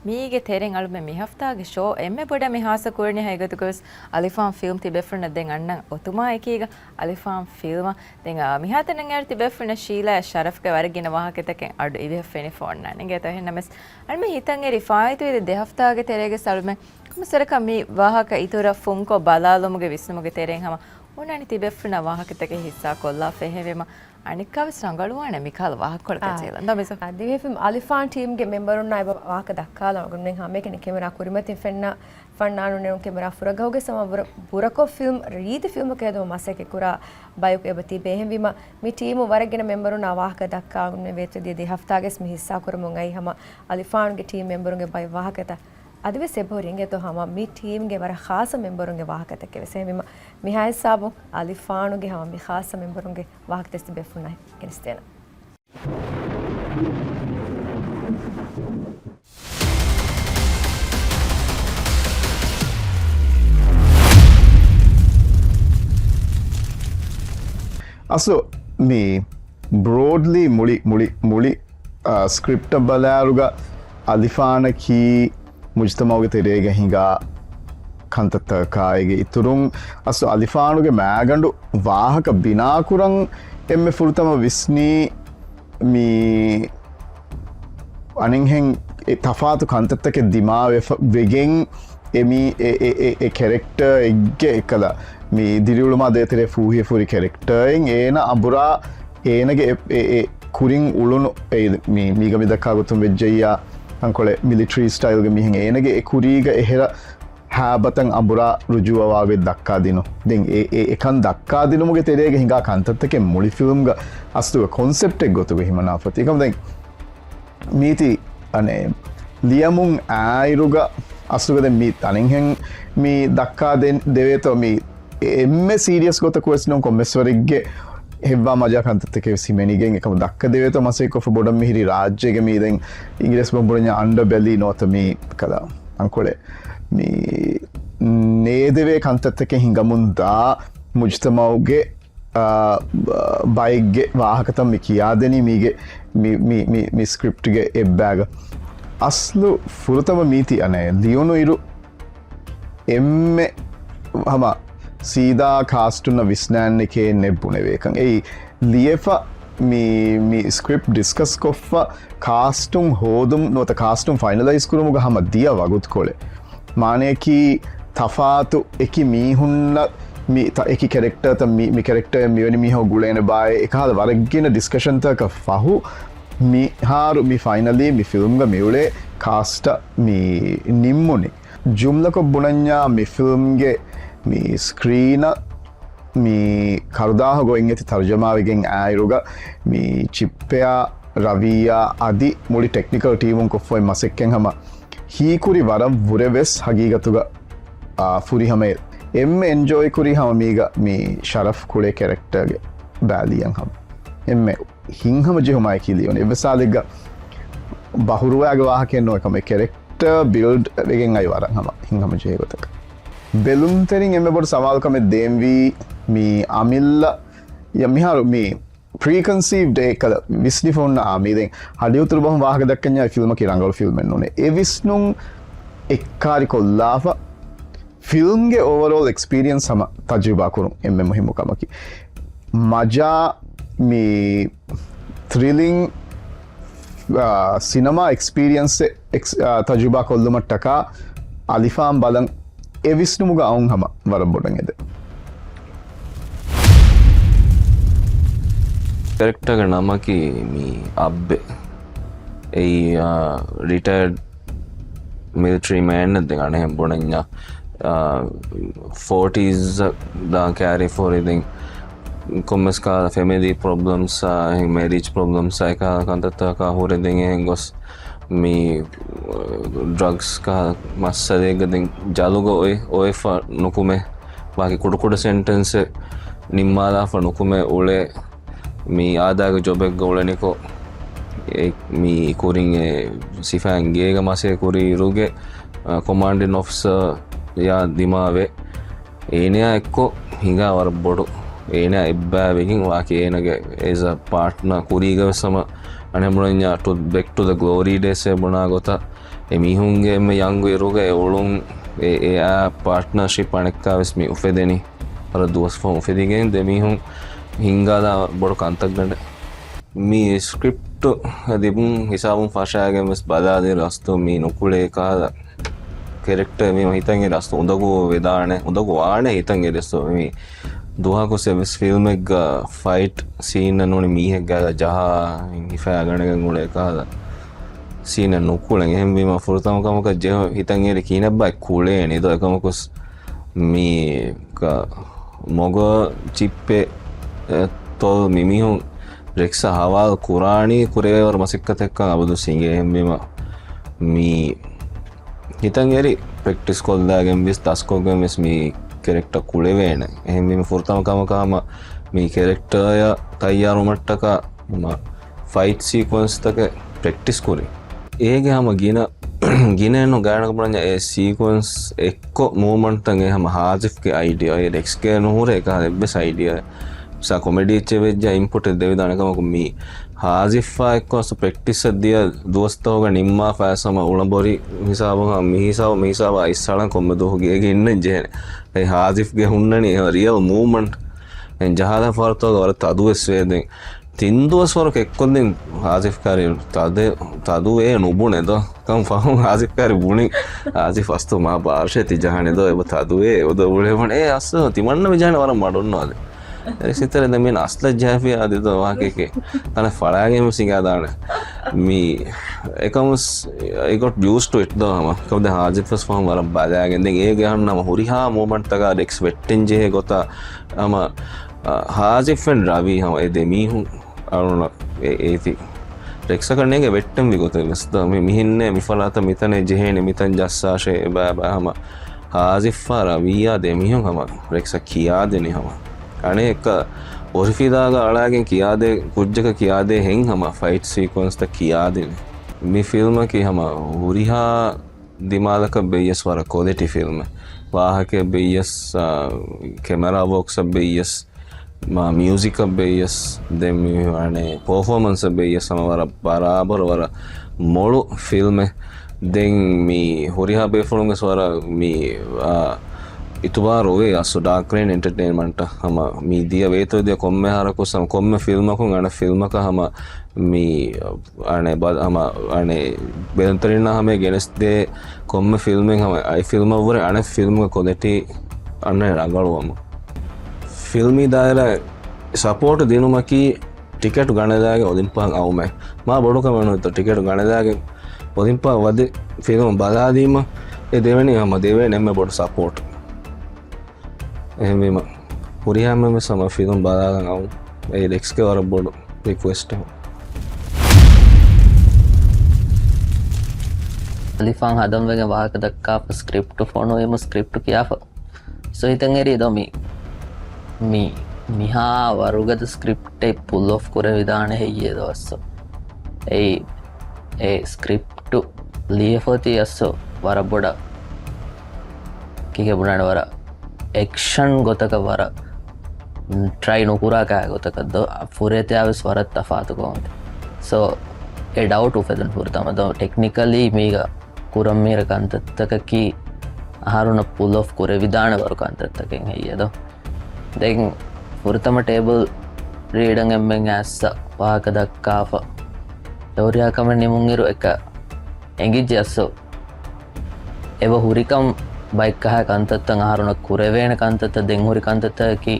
މީގެ ތެރެއިން އަޅުމެން މި ހަފްތާގެ ޝޯ އެންމެ ބޮޑަށް މި ހާއްސަ ކުރަނީ ހަގީގަތުގަވެސް އަލިފާން ފިލްމް ތިބޭފުޅުންނަށް ދެން އަންނަން އޮތުމާ އެކީގަ އަލިފާން ފިލްމަށް ދެން، އާ، މިހާތަނަށް އައިރު ތިބޭފުޅުންނަށް ޝީލާއަށް ޝަރަފްގެ ވަރަށް ގިނަ ވާހަކަތަކެއް އަޑު އިވިހަށް ފެނިފަ އޮންނާނެ. އިނގޭތޯ އެހެންނަމަވެސް އަޅުމެން ހިތަށް އެރި ފާއިތުވެދި ދެ ހަފްތާގެ ތެރޭގަ އަޅުމެން ކޮންމެސް ވަރަކަށް މި ވާހަކަ އިތުރަށް ފުންކޮށް ބަލާލުމުގެ ވިސްނުމުގެ ތެރެއިން ހަމަ އޮންނާނީ ތިބޭފުޅުންނާ ވާހަކަތަކެއް ހިއްސާ ކޮށްލާފަ. އެހެންވީމަ އަނެއްކާވެސް ރަނގަޅުވާނެ މިކަހަލަ ވާހަކަކޮޅަކަށް އާ. ޖެހިލަން. ދޯ މިސް؟ އާ، ދިވެހި ފިލްމް އަލިފާން ޓީމްގެ މެމްބަރުންނާ އެބަ ވާހަކަ ދައްކާލަން އަޅުގަނޑުމެން ހަމައެކަނި ކެމެރާ ކުރިމަތިން ފެންނަ ފަންނާނުންނެއްނު ކެމެރާ ފުރަގަހުގެ ސަމަ ބުރަ-، ބުރަކޮށް ފިލްމް ރީތި ފިލްމަކަށް ހެދުމަށް މަސައްކަތް ކުރާ ބަޔަކު އެބަ ތިބޭ. އެހެންވީމަ މި ޓީމު ވަރަށް ގިނަ މެމްބަރުންނާ ވާހަކަ ދައްކާ އަޅުގަނޑުމެން ވޭތުވެދިޔަ ދެ ހަފްތާގެސް މި ހިއްސާ ކުރަމުން އައީ ހަމަ އަލިފާނުގެ ޓީމް މެމްބަރުންގެ ބައެއް ވާހަކަތައް އަދިވެސް އެބަހުރި އިނގޭތޯ ހަމަ މި ޓީމްގެ ވަރަށް ޚާއްޞަ މެމްބަރުންގެ ވާހަކަތަކެއް ވެސް. އެހެންވީމަ މިހާ ހިސާބުން އަލިފާނުގެ ހަމަ މި ޚާއްޞަ މެމްބަރުންގެ ވާހަކަތައް ތިބޭފުޅުންނަށް ގެނެސްދޭނަން. އަސްލު މި ބްރޯޑްލީ މުޅި، މުޅި، މުޅި، އާ، ސްކްރިޕްޓަށް ބަލާއިރުގަ އަލިފާނަކީ މުޖްތަމަޢުގެ ތެރޭގަ ހިނގާ ކަންތައްތަކާއިގެ އިތުރުން އަސްލު އަލިފާނުގެ މައިގަނޑު ވާހަކަ ބިނާކުރަން އެންމެ ފުރަތަމަ ވިސްނީ މި އަނެއްހެން އެ ތަފާތު ކަންތައްތަކެއް ދިމާވެފަ-، ވެގެން އެ މީ އެ، އެ، އެ، އެ ކެރެކްޓަރ އެއްގެ އެކަލަ މި ދިރިއުޅުމާ ދޭތެރޭ ފޫހިއެއް ފުރި ކެރެކްޓަރއެއް އޭނަ އަނބުރާ އޭނަގެ އެ، އެ، އެ ކުރިން އުޅުނު އެ މީ، މީގަ މި ދައްކާ ގޮތުން ވެއްޖެއްޔާ ތަންކޮޅެއް މިލިޓަރީ ސްޓައިލްގެ މީހެއް އޭނަގެ އެ ކުރީގަ އެހެރަ ހާބަތައް އަނބުރާ ރުޖޫއަވާގޮތް ދައްކާދިނު. ދެން އެ، އެ، އެކަން ދައްކާދިނުމުގެ ތެރޭގަ ހިނގާ ކަންތައްތަކެއް މުޅި ފިލްމްގަ އަސްލުގެ ކޮންސެޕްޓެއް ގޮތުގަ ހިމަނާފަ. އެކަމަ ދެން މީތި އަނެއް ލިޔަމުން އާއިރުގަ އަސްލުގަ ދެން މި އަނެއްހެން މި ދައްކާ ދެން ދެވޭތޯ މި އެ އެންމެ ސީރިއަސް ގޮތަކު ވެސް ނޫން ކޮންމެސް ވަރެއްގެ ހެއްވާ މަޖާ ކަންތައްތަކެއް ވެސް ހިމެނިގެން އެކަމަ ދައްކަ ދެވޭތޯ މަސައްކަތް ކޮށްފަ ބޮޑަށް މިހިރީ ރާއްޖޭގެ މީ ދެން އިނގިރޭސި ބަހުން ބުނަންޏާ އަންޑަ ބެލީ ނުވަތަ މީ ކަލަ އަންކޮޅެއް މި ނޭދެވޭ ކަންތައްތަކެއް ހިނގަމުން ދާ މުޖްތަމަޢުގެ، އާ، ބައެއްގެ ވާހަކަތައް މި ކިޔާދެނީ މީގެ މި، މި، މި، މި ސްކްރިޕްޓްގެ އެއްބާގަ. އަސްލު ފުރަތަމަ މީތި އަނެއް ލިޔުނު އިރު އެންމެ ހަމަ ސީދާ ކާސްޓުންނަށް ވިސްނާނެކޭ ނެއް ބުނެވޭކަން. އެއީ ލިޔެފަ މި، މި ސްކްރިޕްޓް ޑިސްކަސް ކޮށްފަ ކާސްޓުން ހޯދުން ނުވަތަ ކާސްޓުން ފައިނަލައިޒް ކުރުމުގަ ހަމަ ދިޔަ ވަގުތުކޮޅެއް. މާނަޔަކީ ތަފާތު އެކި މީހުންނަށް މި ތަ-، އެކި ކެރެކްޓަރތައް މި، މި ކެރެކްޓަރ މިވެނި މީހަކު ގުޅޭނެ ބާއޭ އެކަހަލަ ވަރަށް ގިނަ ޑިސްކަޝަންތަކަށް ފަހު މިހާރު މި ފައިނަލީ މި ފިލްމްގަ މިއުޅޭ ކާސްޓަށް މި ނިންމުނީ. ޖުމްލަކޮށް ބުނަންޏާ މި ފިލްމްގެ މި ސްކްރީނަށް މި ކަރުދާހަ ގޮތް އެތި ތަރުޖަމާވެގެން އާއިރުގަ މި ޗިއްޕެއާ ރަވިއްޔާ އަދި މުޅި ޓެކްނިކަލް ޓީމުން ކޮށްފައި މަސައްކަތް ހަމަ ހީކުރި ވަރަށް ވުރެ ވެސް ހަގީގަތުގަ، އާ، ފުރިހަމަ އެންމެ އެންޖޯއި ކުރީ ހަމަ މީގަ މި ޝަރަފް ކުޅޭ ކެރެކްޓަރގެ ބައި ލިޔަން ހަމަ އެންމެ ހިތްހަމަޖެހުމާއެކީ ލިޔުން. އެއްވެސް ސާލެއްގަ ބަހުރުވައިގެ ވާހަކައެއް ނޫން އެކަމަ ކެރެކްޓަރ ބިލްޑް ވެގެން އައި ވަރަށް ހަމަ ހިތްހަމަޖެހޭ ގޮތަކަށް. ބެލުންތެރިން އެންމެ ބޮޑު ސަވާލު ކަމެއް ދޭންވީ މި އަމިއްލަ މިހާރު މި ޕްރީކޮންސީވްޑް އެކަލަ ވިސްނިފަ ހުންނަ އާ މީ ދެން ހަޑިއުތުރު ބަހުން ވާހަކަ ދައްކަންޏާ އެ ފިލްމަކީ ރަނގަޅު ފިލްމެއް ނޫނޭ. އެ ވިސްނުން އެއްކާރި ކޮށްލާފަ ފިލްމްގެ އޯވަރޯލް އެކްސްޕީރިއަންސް ހަމަ ތަޖުރިބާ ކުރުން އެންމެ މުހިއްމު ކަމަކީ. މަޖާ މި ތްރިލިން، އާ، ސިނަމާ އެކްސްޕީރިއަންސެއް އެކްސް-، އާ، ތަޖުރިބާ ކޮށްލުމަށްޓަކާ އަލިފާން ބަލަން އެ ވިސްނުމުގަ އައުން ހަމަ ވަރަށް ބޮޑަށް އެދެ. ކެރެކްޓަރގެ ނަމަކީ މީ އައްބެ. އެއީ، އާ، ރިޓަޔަރޑް މިލިޓަރީ މޭން ދެން އަނެއް ބުނަންޏާ، އާ، ފޯޓީސް ދާ ކާރީ ފޯރި ދެން ކޮންމެސް ކާ ފެމިލީ ޕްރޮބްލަމްސް އާ، މެރިޖް ޕްރޮބްލަމްސް އާ، އެކާ ކަންތައްތަކާ ހުރެ ދެން އެހެން ގޮސް މި ޑްރަގްސް ކާ މައްސަލައެއްގަ ދެން ޖަލުގަ އޮތް، އޮވެފަ ނުކުމެ، ވާކި ކުޑަކުޑަ ސެންޓެންސެއް ނިންމާލާފަ ނުކުމެ އުޅޭ މި އާދާގެ ޖޮބެއްގަ އުޅެނިކޮށް، އެ، މި ކުރިން އެ ސިފައިން ގޭގަ މަސޭ ކުރި އިރުގެ، އަ، ކޮމާންޑިން އޮފިސަރ ޔާ ދިމާވެ، އޭނަޔާ އެއްކޮށް ހިނގާ ވަރަށް ބޮޑު، އޭނަ އެއްބައި ވެގެން ވާކި އޭނަގެ އޭޒް އަ ޕާޓްނަރ ކުރީގަ ވެސް ހަމަ އަނެއް ބުނަންޏާ ޓު ބެކް ޓު ދަ ގްލޯރީ ޑޭސް އޭ ބުނާ ގޮތަށް އެ މީހުންގެ އެންމެ ޔަންގު އިރުގަ އެ އުޅުން އެ، އެ އާ ޕާޓްނަރޝިޕް އަނެއްކާ ވެސް މި އުފެދެނީ. ވަރަށް ދުވަސް ފަހުން އުފެދިގެން ދެ މީހުން ހިންގާލާ ބޮޑު ކަންތައްގަނޑެއް. މި ސްކްރިޕްޓު ލިބުން ހިސާބުން ފަށާގެން ވެސް ބަލާލި ރަސްތު މީ ނުކުޅޭ ކަހަލަ ކެރެކްޓަރ މީ ހިތަށް އެރި ރަސްތު އުނދަގޫ ވެދާނެ، އުނދަގޫ ވާނެ ހިތަށް އެރި ރަސްތު މީ ދުވަހަކު ސެވިސް ފިލްމެއްގަ ފައިޓް ސީން ނޫނީ މީހެއްގަ ޖަހާ ހިފައި ގަނެގެން އުޅޭ ކަހަލަ ސީނެއް ނުކުޅެން. އެހެންވީމަ ފުރަތަމަ ކަމަކަށް ޖެހު ހިތަށް އެރި ކިހިނެއްބާ ކުޅޭނީ ދޯ އެކަމަކުސް މީ ކަ-، މޮގޯ ޗިއްޕެއް، އެ، ތޮލް މިމީހުން ރެކްސަ ހަވާލު ކުރާނީ ކުރެވޭވަރު މަސައްކަތެއްކަން އަބަދު ސިނގޭ. އެހެންވީމަ މީ ހިތަށް އެރި ޕްރެކްޓިސް ކޮށްލާގެން ވެސް ދަސްކޮށްގެން ވެސް މީ ކެރެކްޓަ ކުޅެވޭނެ. އެހެންވީމަ ފުރަތަމަ ކަމަކަށް ހަމަ މީ ކެރެކްޓަރ ތައްޔާރުވުމަށްޓަކާ ހަމަ ފައިޓް ސީކުއެންސްތަކެއް ޕްރެކްޓިސް ކުރި. އޭގެ ހަމަ ގިނަ، ގިނައެއްނު ގާތްގަނޑަކަށް ބުނަންޏާ އެ ސީކުއެންސް އެއްކޮށް މޫވްމަންޓްތައް އެ ހަމަ ހާޒިފްގެ އައިޑިއާ، އެ ރެކްސްގެ ނުހުރޭ ކަހަލަ އެއްވެސް އައިޑިއާ. ސާ ކޮމެޑީ އެއްޗެއް ވެއްޖާ އިންޕުޓެއް ދެވިދާނެ ކަމަކު މީ ހާޒިފާ އެއްކޮށް ޕްރެކްޓިސްއަށް ދިޔަ ދުވަސްތަކުގަ ނިންމާފަ ހަމަ އުޅަނބޮރި ހިސާބު ހަމަ މި ހިސާބު، މި ހިސާބާ އިސްއަޅަން ކޮންމެ ދުވަހު ގޭގެ އިންނަން ޖެހޭނެ. އެ ހާޒިފްގެ ހުންނަނީ ރިއަލް މޫވްމަންޓް. އެ ޖަހާލާ ފަހަރުތަކުގަ ވަރަށް ތަދުވެސް ވޭ ދެން. ތިން ދުވަސް ވަރަކަށް އެއްކޮށްދިން ހާޒިފް ކާރި ތަދެ-، ތަދުވޭ ނުބުނެ ދޯ. ކަން ފަހުން ހާޒިފް ކާރި ބުނި. ހާޒިފް އަސްތު މާ ބާރަށޭ ތި ޖަހަނީ ދޯ އެބަ ތަދުވޭ އެބަ ދޯ ބުނެ ބުނެ. އޭ އަސްލު ތިމަންނަ މި ޖަހަނީ ވަރަށް މަޑުންނާލެ. އެ ސިތަރެ ދެ މިން އަސްލަ ޖާފި އާދި ދޯ ވާކެކެ. ކަނެ ފަޅާގެ މި ސިނގާ ދާނެ. މި އެކަމުސް އި ގޮޓް ޔޫސް ޓު އިޓް ދޯ ހަމަ. ކަމުދެ ހާޒިފް ވެސް ފަހުން ވަރަށް ބަލާގެން. ދެން އޭގެ އަހަން ހަމަ ހުރިހާ މޫވްމަންޓްތަކާ ރެކްސް ވެއްޓެން ޖެހޭ ގޮތާ ހަމަ، އަ، ހާޒިފް އެންޑް ރަވީ ހަމަ އެ ދެ މީހުން އަޅުނަ އެ-، އޭތި ރެކްސަކަށް ނޭނގެ ވެއްޓެންވި ގޮތެއް ވެސް ދޯ. މި-، މިހެންނޭ މި ފަރާތަށް މިތަނެއް ޖެހޭނެ މިތަން ޖައްސާށޭ ބާ ބާ ހަމަ ހާޒިފާ ރަވީއާ ދެ މީހުން ހަމަ ރެކްސަށް ކިޔާދިނި ހަމަ. އަނެއްކަ އޮރިފިލާގަ އަޅާގެން ކިޔާދޭ ކުއްޖަކަށް ކިޔާދޭ ހެން ހަމަ ފައިޓް ސީކުއެންސްތައް ކިޔާދިނި. މި ފިލްމަކީ ހަމަ ހުރިހާ ދިމާލަކަށް ބެއްޔަސް ވަރަށް ކޮލިޓީ ފިލްމެއް. ވާހަކައެއް ބެއްޔަސް، އާ، ކެމެރާ ވޯކްސް އަށް ބެއްޔަސް، މާ މިއުޒިކަށް ބެއްޔަސް، ދެން މި އަނެއް ޕަރފޯމަންސަށް ބެއްޔަސް ހަމަ ވަރަށް ބަރާބަރު ވަރަށް މޮޅު ފިލްމެއް. ދެން މި ހުރިހާ ބޭފުޅުން ވެސް ވަރަށް މި، އާ، އިތުބާރު އޮވޭ އަސްލު ޑާކް ރެއިން އެންޓަޓޭންމަންޓަށް ހަމަ މި ދިޔަ ވޭތުވެދިޔަ ކޮންމެ އަހަރަކު ސަމ-، ކޮންމެ ފިލްމަކުން އަނެއް ފިލްމަކަށް ހަމަ މި އަނެއް ބަ-، ހަމަ އަނެއް ބެލުންތެރިންނާ ހަމަ ގެނެސްދޭ ކޮންމެ ފިލްމެއް ހަމަ އައި ފިލްމަށްވުރެ އަނެއް ފިލްމުގެ ކޮލިޓީ އަންނަ ރަނގަޅުވަމު. ފިލްމީ ދާއިރާ ސަޕޯޓް ދިނުމަކީ ޓިކެޓު ގަނެލާގެ އޮލިމްޕާން އައުމެ. މާ ބޮޑު ކަމެއް ނޫންތޯ ޓިކެޓު ގަނެލާގެ އޮލިމްޕާ ވަދެ ފިލްމު ބަލާލީމަ އެ ދެވެނީ ހަމަ ދެވޭނެ އެންމެ ބޮޑު ސަޕޯޓް. އެހެންވީމަ ހުރިހާ މެންވެސް ހަމަ ފިލްމް ބަލާލަން އައު. އެ ރެކްސްގެ ވަރަށް ބޮޑު ރިކުއެސްޓް. އަލިފާން ހަދަން ވެގެން ވާހަކަ ދައްކާފަ ސްކްރިޕްޓު ފޮނުވީމު ސްކްރިޕްޓު ކިޔާފަ. ސޯ ހިތަށް އެރީ ދޯ މި، މި، މިހާ ވަރުގަދަ ސްކްރިޕްޓެއް ޕުލް އޮފް ކުރެވިދާނެ ހެއްޔޭ ދޯ އަސްލު. އެއީ، އެ ސްކްރިޕްޓު ލިޔެފަ އޮތީ އަސްލު ވަރަށް ބޮޑަށް ކިކެ ބުނާނެ ވަރަށް އެކްޝަން ގޮތަކަށް ވަރަށް ޓްރައި ނުކުރާ ކާ ގޮތަކަށް ދޯ ފުރޭތި އާވެސް ވަރަށް ތަފާތު ކަމެއް. ސޯ، އެ ޑައުޓް އުފެދުނު ފުރަތަމަ ދޯ ޓެކްނިކަލީ މީގަ ކުރަން މީރަ ކަންތައްތަކަކީ އަހަރުނަށް ޕުލް އޮފް ކުރެވިދާނެ ވަރު ކަންތައްތަކެއް ހެއްޔޭ ދޯ. ދެން ފުރަތަމަ ޓޭބަލް ރީޑަން އެންމެން އައްސަ ވާހަކަ ދައްކާފަ. އެ ހުރިހާ ކަމެއް ނިމުންއިރު އެކަ އެނގިއްޖެ އައްސު. އެބަ ހުރިކަން ބައެއްކަހަ ކަންތައްތައް އަހަރުނަށް ކުރެވޭނެ ކަންތައްތައް ދެން ހުރި ކަންތައްތަކަކީ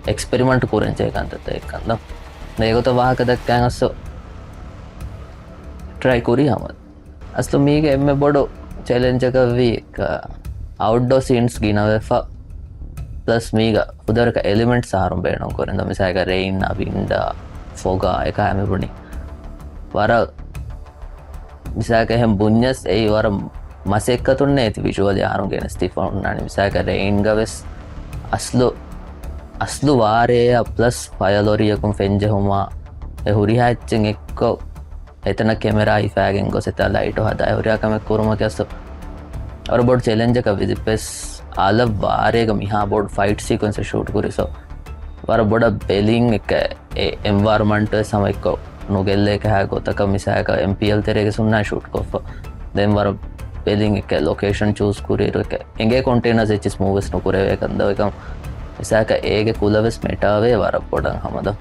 އެކްސްޕެރިމަންޓް ކުރަން ޖެހޭ ކަންތައްތައް އެއްކަން ދޯ. ދެ އެގޮތަށް ވާހަކަ ދައްކައިން އައްސު. ޓްރައި ކުރީ ހަމަ. އަސްލު މީގެ އެންމެ ބޮޑު ޗެލެންޖަކަށް ވީ އައުޓްޑޯ ސީންސް ގިނަވެފަ، ޕްލަސް މީގަ ފުދޭވަރަކަށް އެލިމެންޓްސް އަހަރުން ބޭނުން ކުރިން. ދޯ މިސާލަކަށް ރެއިން، ވިންޑް، ފޮގް އެކާ ހަމަ ބުނި. ވަރަށް މިސާލަކަށް އެހެން ބުންޏަސް އެއީ ވަރަށް މަސައްކަތުންނޭ އޭތި ވިޝުއަލީ އަހަރުން ގެނެސްދީފަ ހުންނާނެ. މިސާލަކަށް ރެއިންގަ ވެސް އަސްލު، އަސްލު ވާރޭއަށް ޕްލަސް ފަޔަރ ލޮރިއަކުން ފެންޖެހުމާ އެ ހުރިހާ އެއްޗެއް އެއްކޮށް އެތަނަށް ކެމެރާ ހިފާގެން ގޮސް އެތާ ލައިޓު ހަދާ އެ ހުރިހާ ކަމެއް ކުރުމަކީ އަސްލު ވަރަށް ބޮޑު ޗެލެންޖަކަށް ވި. އަދި ވެސް އަލަށް ވާރޭގަ މިހާ ބޮޑު ފައިޓް ސީކުއެންސް ޝޫޓް ކުރި. ސޯ ވަރަށް ބޮޑަށް ބެލިން އެކަ އެ އެންވަޔަރަމަންޓް ވެސް ހަމަ އެއްކޮށް ނުގެއްލޭ ކަހާ ގޮތަކަށް މިސާލަކަށް އެމްޕީއެލް ތެރޭގެ ހުންނާ ޝޫޓް ކޮށްފަ. ދެން ވަރަށް ބެލިން އެކަ ލޮކޭޝަން ޗޫސް ކުރިއިރު އެކަ އެނގޭ ކޮންޓެއިނަރސް އެއްޗިސް މޫވް ވެސް ނުކުރެވޭ ކަން ދޯ އެކަމް މިސާލަކަށް އޭގެ ކުލަ ވެސް މެޓާވޭ ވަރަށް ބޮޑަށް ހަމަ ދޯ.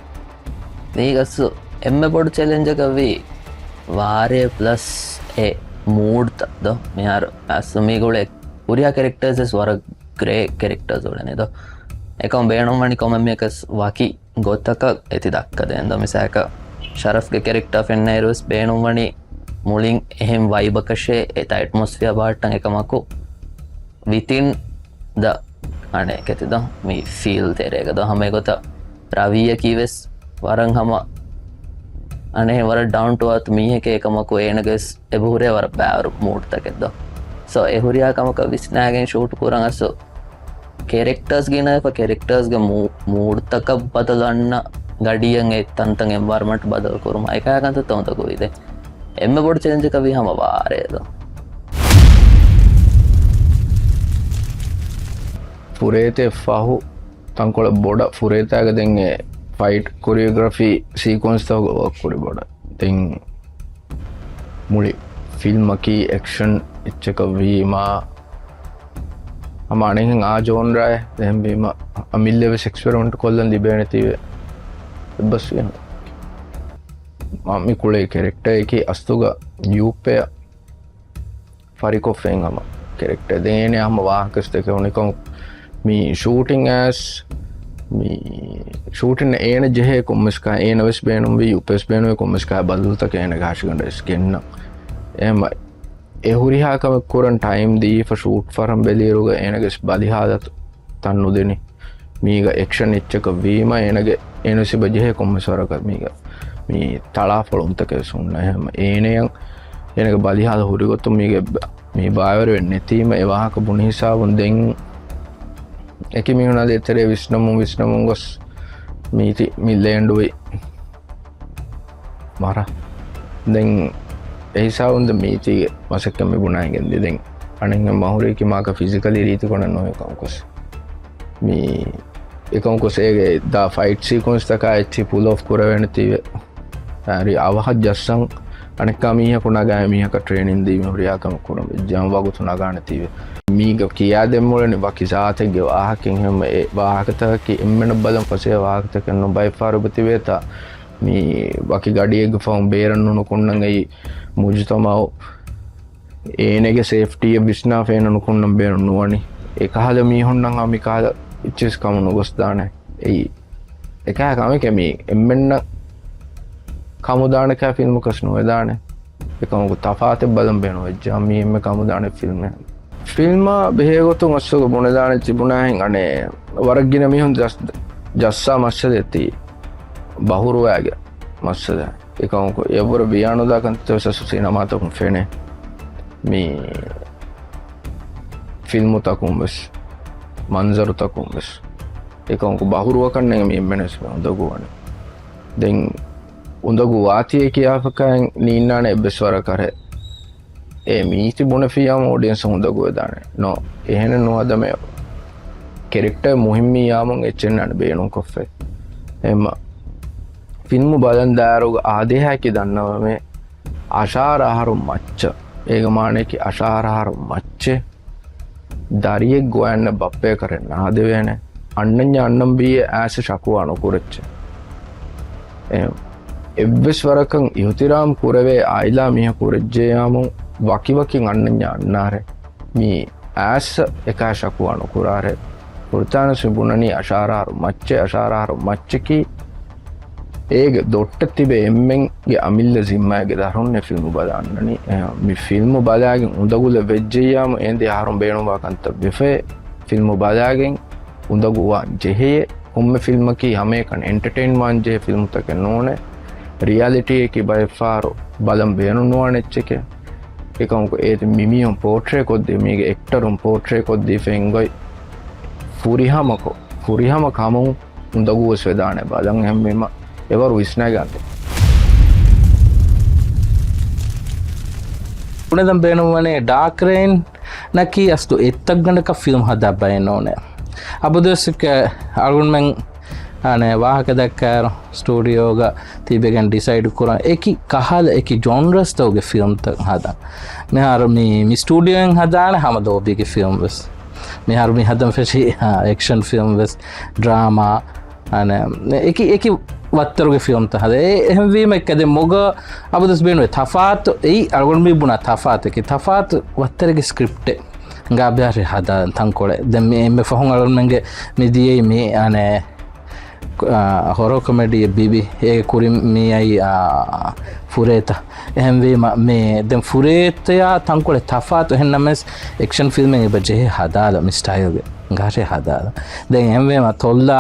މީގަސް އެންމެ ބޮޑު ޗެލެންޖަކަށް ވީ ވާރޭ ޕްލަސް އެ މޫޑްތައް ދޯ. މިހާރު އަސްލު މީގުޅޭ ހުރިހާ ކެރެކްޓާސް ވެސް ވަރަށް ގްރޭ ކެރެކްޓާސް އުޅެނީ ދޯ. އެކަމް ބޭނުންވަނީ ކޮންމެ މީހަކަސް ވަކި ގޮތަކަށް އެތި ދައްކަދޭން ދޯ. މިސާލަކަށް ޝަރަފްގެ ކެރެކްޓާ ފެންނައިރު ވެސް ބޭނުންވަނީ މުޅިން އެހެން ވައިބަކަށޭ އެތައް އެޓްމޮސްފިއާ ބަހައްޓަން އެކަމަކު ވިތިން ދަ އަނެއް ކެތި ދޯ މި ފީލް ތެރޭގަ ދޯ ހަމަ އެގޮތަށް ރަވީއަކީ ވެސް ވަރަށް ހަމަ އަނެއް ވަރަށް ޑައުން ޓު އާތު މީހެކޭ އެކަމަކު އޭނަގެ ވެސް އެބަހުރޭ ވަރަށް ބާރު މޫޑްތަކެއް ދޯ. ސޯ އެ ހުރިހާ ކަމަކަށް ވިސްނާގެން ޝޫޓް ކުރަން އަސްލު ކެރެކްޓާސް ގިނަވެފަ ކެރެކްޓާސްގެ މޫ-، މޫޑްތަކަށް ބަދަލު އަންނަ ގަޑިއަށް އެ ތަންތަން އެންވަޔަރަމަންޓް ބަދަލު ކުރުމަށް އެކާ ކަންތައްތައް އުނދަގޫވި ދެން. އެންމެ ބޮޑު ޗެލެންޖަކަށް ވީ ހަމަ ވާރޭ ދޯ. ފުރޭތެ ފަހު ތަންކޮޅެއް ބޮޑަށް ފުރޭތާގަ ދެން އެ ފައިޓް ކޮރިއޯގްރަފީ ސީކުއެންސްތަކުގަ ވަރަށް ކުރި ބޮޑަށް. ދެން މުޅި ފިލްމަކީ އެކްޝަން އެއްޗަކަށް ވީމާ، ހަމަ އަނެއްހެން އާ ޖޯންރާއެއް އެހެންވީމަ، އަމިއްލަ ވެސް އެކްސްޕެރިމެންޓް ކޮށްލަން ލިބޭނެތީވެ އެއްބަސްވި ހަމަ. މި ކުޅޭ ކެރެކްޓަރަކީ އަސްލުގަ ޔޫޕޭ ފަރިކޮށްފައިން ހަމަ ކެރެކްޓަރ. ދެން އޭނަ ހަމަ ވާހަކަސް ދެކެވުނު އެކަމު މި ޝޫޓިން އާސް، މި ޝޫޓިން އޭނަ ޖެހޭ ކޮންމެސް ކާ، އޭނަ ވެސް ބޭނުންވީ، ޔޫޕޭސް ބޭނުންވީ ކޮންމެސް ކާ ބަދަލުތަކެއް އޭނަގެ ހަށިގަނޑަށް ވެސް ގެންނަން. އެހެން އެ ހުރިހާ ކަމެއް ކުރަން ޓައިމް ދީފަ ޝޫޓް ފަރަން ބެލިއިރުގަ އޭނަގެ ވެސް ބަލިހާލަތު ތަން ނުދެނީ. މީގަ އެކްޝަން އެއްޗަކަށް ވީމަ އޭނަގެ، އޭނަ ވެސް އެބަ ޖެހޭ ކޮންމެސް ވަރަކަށް މީގަ މި ތަޅާފޮޅުންތަކެއް ވެސް ހުންނަ. އެހެން އޭނަޔަށް އޭނަގެ ބަލިހާލަ ހުރިގޮތުން މީގެ މި ބާވަރުވެ ނެތީމަ އެ ވާހަކަ ބުނި ހިސާބުން ދެން އެކި މީހުނާ ދޭތެރޭ ވިސްނަމުން ވިސްނަމުން ގޮސް މީތި މި ލޭންޑުވި މަރ. ދެން އެ ހިސާބުން ދެން މީތީގެ މަސައްކަތް މި ބުނާ އިނގެންދި. ދެން އަނެއްހެން މަހުރީ ކިމާކަ ފިޒިކަލީ ރީތި ކޮނެއް ނުވޭ ކަމަކުސް. މި އެކަމަކުސް އޭގެ ދާ ފައިޓް ސީކުއެންސް ތަކާ އެއްޗި ޕުލް އޮފް ކުރެވޭނެތީވެ. އަރި އަވަހަށް ޖައްސަން އަނެއްކާ މީހަކު ނަގާ މީހަކަށް ޓްރޭނިން ދީމި ހުރިހާ ކަމެއް ކުރަން ވެއްޖާމަ ވަގުތު ނަގާނެތީވެ. މީގަ ކިޔާ ދެންމުޅެނި ވަކި ޒާތެއްގެ ވާހަކައެއް ހެމަ އެ ވާހަކަތަކަކީ އެންމެނަށް ބަލަން ފަސޭހަ ވާހަކަތަކެއް ނޫން. ބައެއް ފަހަރު އެބަ ތިބޭތާ މި ވަކި ގަޑިއެއްގެ ފަހުން ބޭރަށް ނުނުކުންނަން އެއީ މުޖުތަމައު އޭނަގެ ސޭފްޓީއެއް ވިސްނާފަ އޭނަ ނުކުންނަން ބޭނުން ނުވަނީ. އެކަހަލަ މީހުންނަށް ހަމަ މިކަހަލަ އެއްޗިސް ކަމު ނުގޮސްދާނެ. އެއީ އެކަހަލަ ކަމެކޭ މީ އެންމެންނަށް ކަމުދާނެ ކަހަލަ ފިލްމަކަސް ނުވެދާނެ. އެކަމަކު ތަފާތެއް ބަލަން ބޭނުން ވެއްޖާ މީ އެންމެ ކަމުދާނެ ފިލްމެއް. ފިލްމާ ބެހޭގޮތުން އަސްލުގަ ބުނެދާނެ ތިބުނާހެން އަނެއް ވަރަށް ގިނަ މީހުން ޖަސް-، ޖައްސާ މައްސަލައެއް ތީ ބަހުރުވާގެ މައްސަލަ. އެކަމަކު އެއަށްވުރެ ވިޔާނުދާ ކަންތައް ވެސް ސިނަމާތަކުން ފެނޭ. މި ފިލްމުތަކުން ވެސް، މަންޒަރުތަކުން ވެސް. އެކަމަކު ބަހުރުވަކަން ނެގެ މި އެންމެން ވެސް މި އުނދަގޫވަނީ. ދެން އުނދަގޫ ވާތީ ކިޔާފަކައިން ނީންނާނެ އެއްވެސް ވަރަކަށް އެ މީތި ބުނެފިއްޔާމު އޮޑިއެންސަށް އުނދަގޫވެދާނެ. ނޯ، އެހެނެއް ނުވާ ދަމެ ކެރެކްޓަރ މުހިއްމީ ޔާމުން އެއްޗެއް ނާން ބޭނުންކޮށްފައި. އެހެންމަ ފިލްމު ބަލަން ދާއިރުގަ އާދޭހާއެކީ ދަންނަވަމޭ އަށާރަ އަހަރު މައްޗަށް. އޭގެ މާނަޔަކީ އަށާރަ އަހަރު މައްޗެއް ދަރިއެއް ގޮވާ އަންނަ ބައްޕަޔަކަށް ނާދެވޭނެ. އަންނަންޏާ އަންނަންވީއޭ އައިސް ޝަކުވާ ނުކުރެއްޗެއް. އެ، އެއްވެސް ވަރަކަށް އިހުތިރާމް ކުރެވޭ އާއިލާ މީހަކު ކުރެއްޖެޔާމު ވަކިވަކިން އަންނަންޏާ އަންނާރެ. މީ އައިސް އެކާ ޝަކުވާ ނުކުރާރެ. ފުރަތަމަ ވެސް މި ބުނަނީ އަށާރަ އަހަރު މައްޗެއް، އަށާރަ އަހަރު މައްޗަކީ އޭގެ ދޮއްޓަށް ތިބޭ އެންމެންގެ އަމިއްލަ ޒިންމާގެ ދަށުންނޭ ފިލްމު ބަލާންނަނީ. އެ، މި ފިލްމު ބަލާގެން އުނދަގުލަށް ވެއްޖެއްޔާމު އޭނދޭ އަހަރުން ބޭނުންވާ ކަންތައް ވެފައޭ. ފިލްމު ބަލާގެން އުނދަގުވާން ޖެހެޔޭ. ކޮންމެ ފިލްމަކީ ހަމައެކަނި އެންޓަޓެއިން ވާން ޖެހޭ ފިލްމުތަކެއް ނޫނޭ. ރިއަލިޓީއަކީ ބައެއްފަހަރު ބަލަން ބޭނުން ނުވާނެ އެއްޗެކޭ. އެކަމަކު އޭތި މި މީހުން ޕޯޓްރޭ ކޮށްދީ، މީގެ އެކްޓަރުން ޕޯޓްރޭ ކޮށްދީފަ އިނގޮތް ފުރިހަމަކޮށް، ފުރިހަމަ ކަމުން އުނދަގޫވެސް ވެދާނެ ބަލަން. އެހެންވީމަ އެވަރު ވިސްނާގެ އަނދޭ. ބުނެދަން ބޭނުންވަނީ ޑާކް ރެއިން ނަކީ އަސްލު އެއްތައްގަނޑަކަށް ފިލްމް ހަދާ ބައެއް ނޫނޭ. އަބަދުވެސް އަޅުގަނޑުމެން އަނެއް ވާހަކަ ދައްކާއިރު ސްޓޫޑިއޯގަ ތިބެގެން ޑިސައިޑް ކުރަން އެކި ކަހަލަ އެކި ޖޮންރަސްތަކުގެ ފިލްމްތައް ހަދަން. މިހާރު މި، މި ސްޓޫޑިއޯއިން ހަދާނެ ހަމަ ލޯބީގެ ފިލްމް ވެސް. މިހާރު މި ހަދަން ފެށި، އާ، އެކްޝަން ފިލްމް ވެސް، ޑްރާމާ، އަނެ، އެކި، އެކި ވައްތަރުގެ ފިލްމްތައް ހަދާ. އެ، އެހެންވީމަ އެކަ ދެ މޮގަ އަބަދުސް ބޭނުވެ ތަފާތު، އެއީ އަޅުގަނޑު މި ބުނާ ތަފާތަކީ، ތަފާތު ވައްތަރެއްގެ ސްކްރިޕްޓެއް ގާބިހާރި ހަދާ ތަންކޮޅެއް. ދެން މި އެންމެ ފަހުން އަޅުގަނޑުމެންގެ މި ދިޔައީ މި، އަނެ، އާ، ހޮރޯ ކޮމެޑީ ބިބި، އޭގެ ކުރިން މި އައީ، އާ، ފުރޭތަ. އެހެންވީމަ މި ދެން ފުރޭތަޔާ ތަންކޮޅެއް ތަފާތު. އެހެން ނަމަވެސް އެކްޝަން ފިލްމެއް އެބަ ޖެހޭ ހަދާލަ މި ސްޓައިލްގެ ގާރެ ހަދާލަ. ދެން އެހެންވީމަ ތޮއްލާ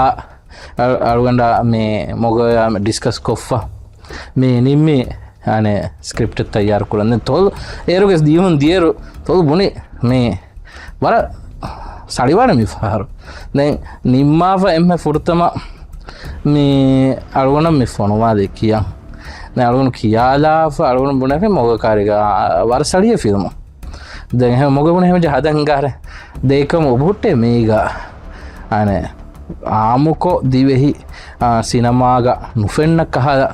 އަ-، އަޅުގަނޑާ މި މޮގަޔާ ޑިސްކަސް ކޮށްފަ މި ނިންމި އަނެ ސްކްރިޕްޓެއް ތައްޔާރު ކުރަން. ދެން ތޮލް އޭރުގެ ދީހުން ދިޔައިރު ތޮލް ބުނި މި ވަރަށް ސަޅިވާނެ މި ފަހަރު. ދެން ނިންމާފަ އެންމެ ފުރަތަމަ މި އަޅުގަނޑަށް މި ފޮނުވާލި ކިޔަން. ދެން އަޅުގަނޑު ކިޔާލާފަ އަޅުގަނޑު ބުނެފި މޮގަ ކާރިގަ ވަރަށް ސަޅިޔަ ފިލްމު. ދެން އެހެން މޮގަ ބުނެ ހެމަޖެ ހަދަން ގާރެ. ދޭކަމު އޮބުހުއްޓޭ މީގަ އަނެ އާމުކޮށް ދިވެހި، އާ، ސިނަމާގަ ނުފެންނަ ކަހަލަ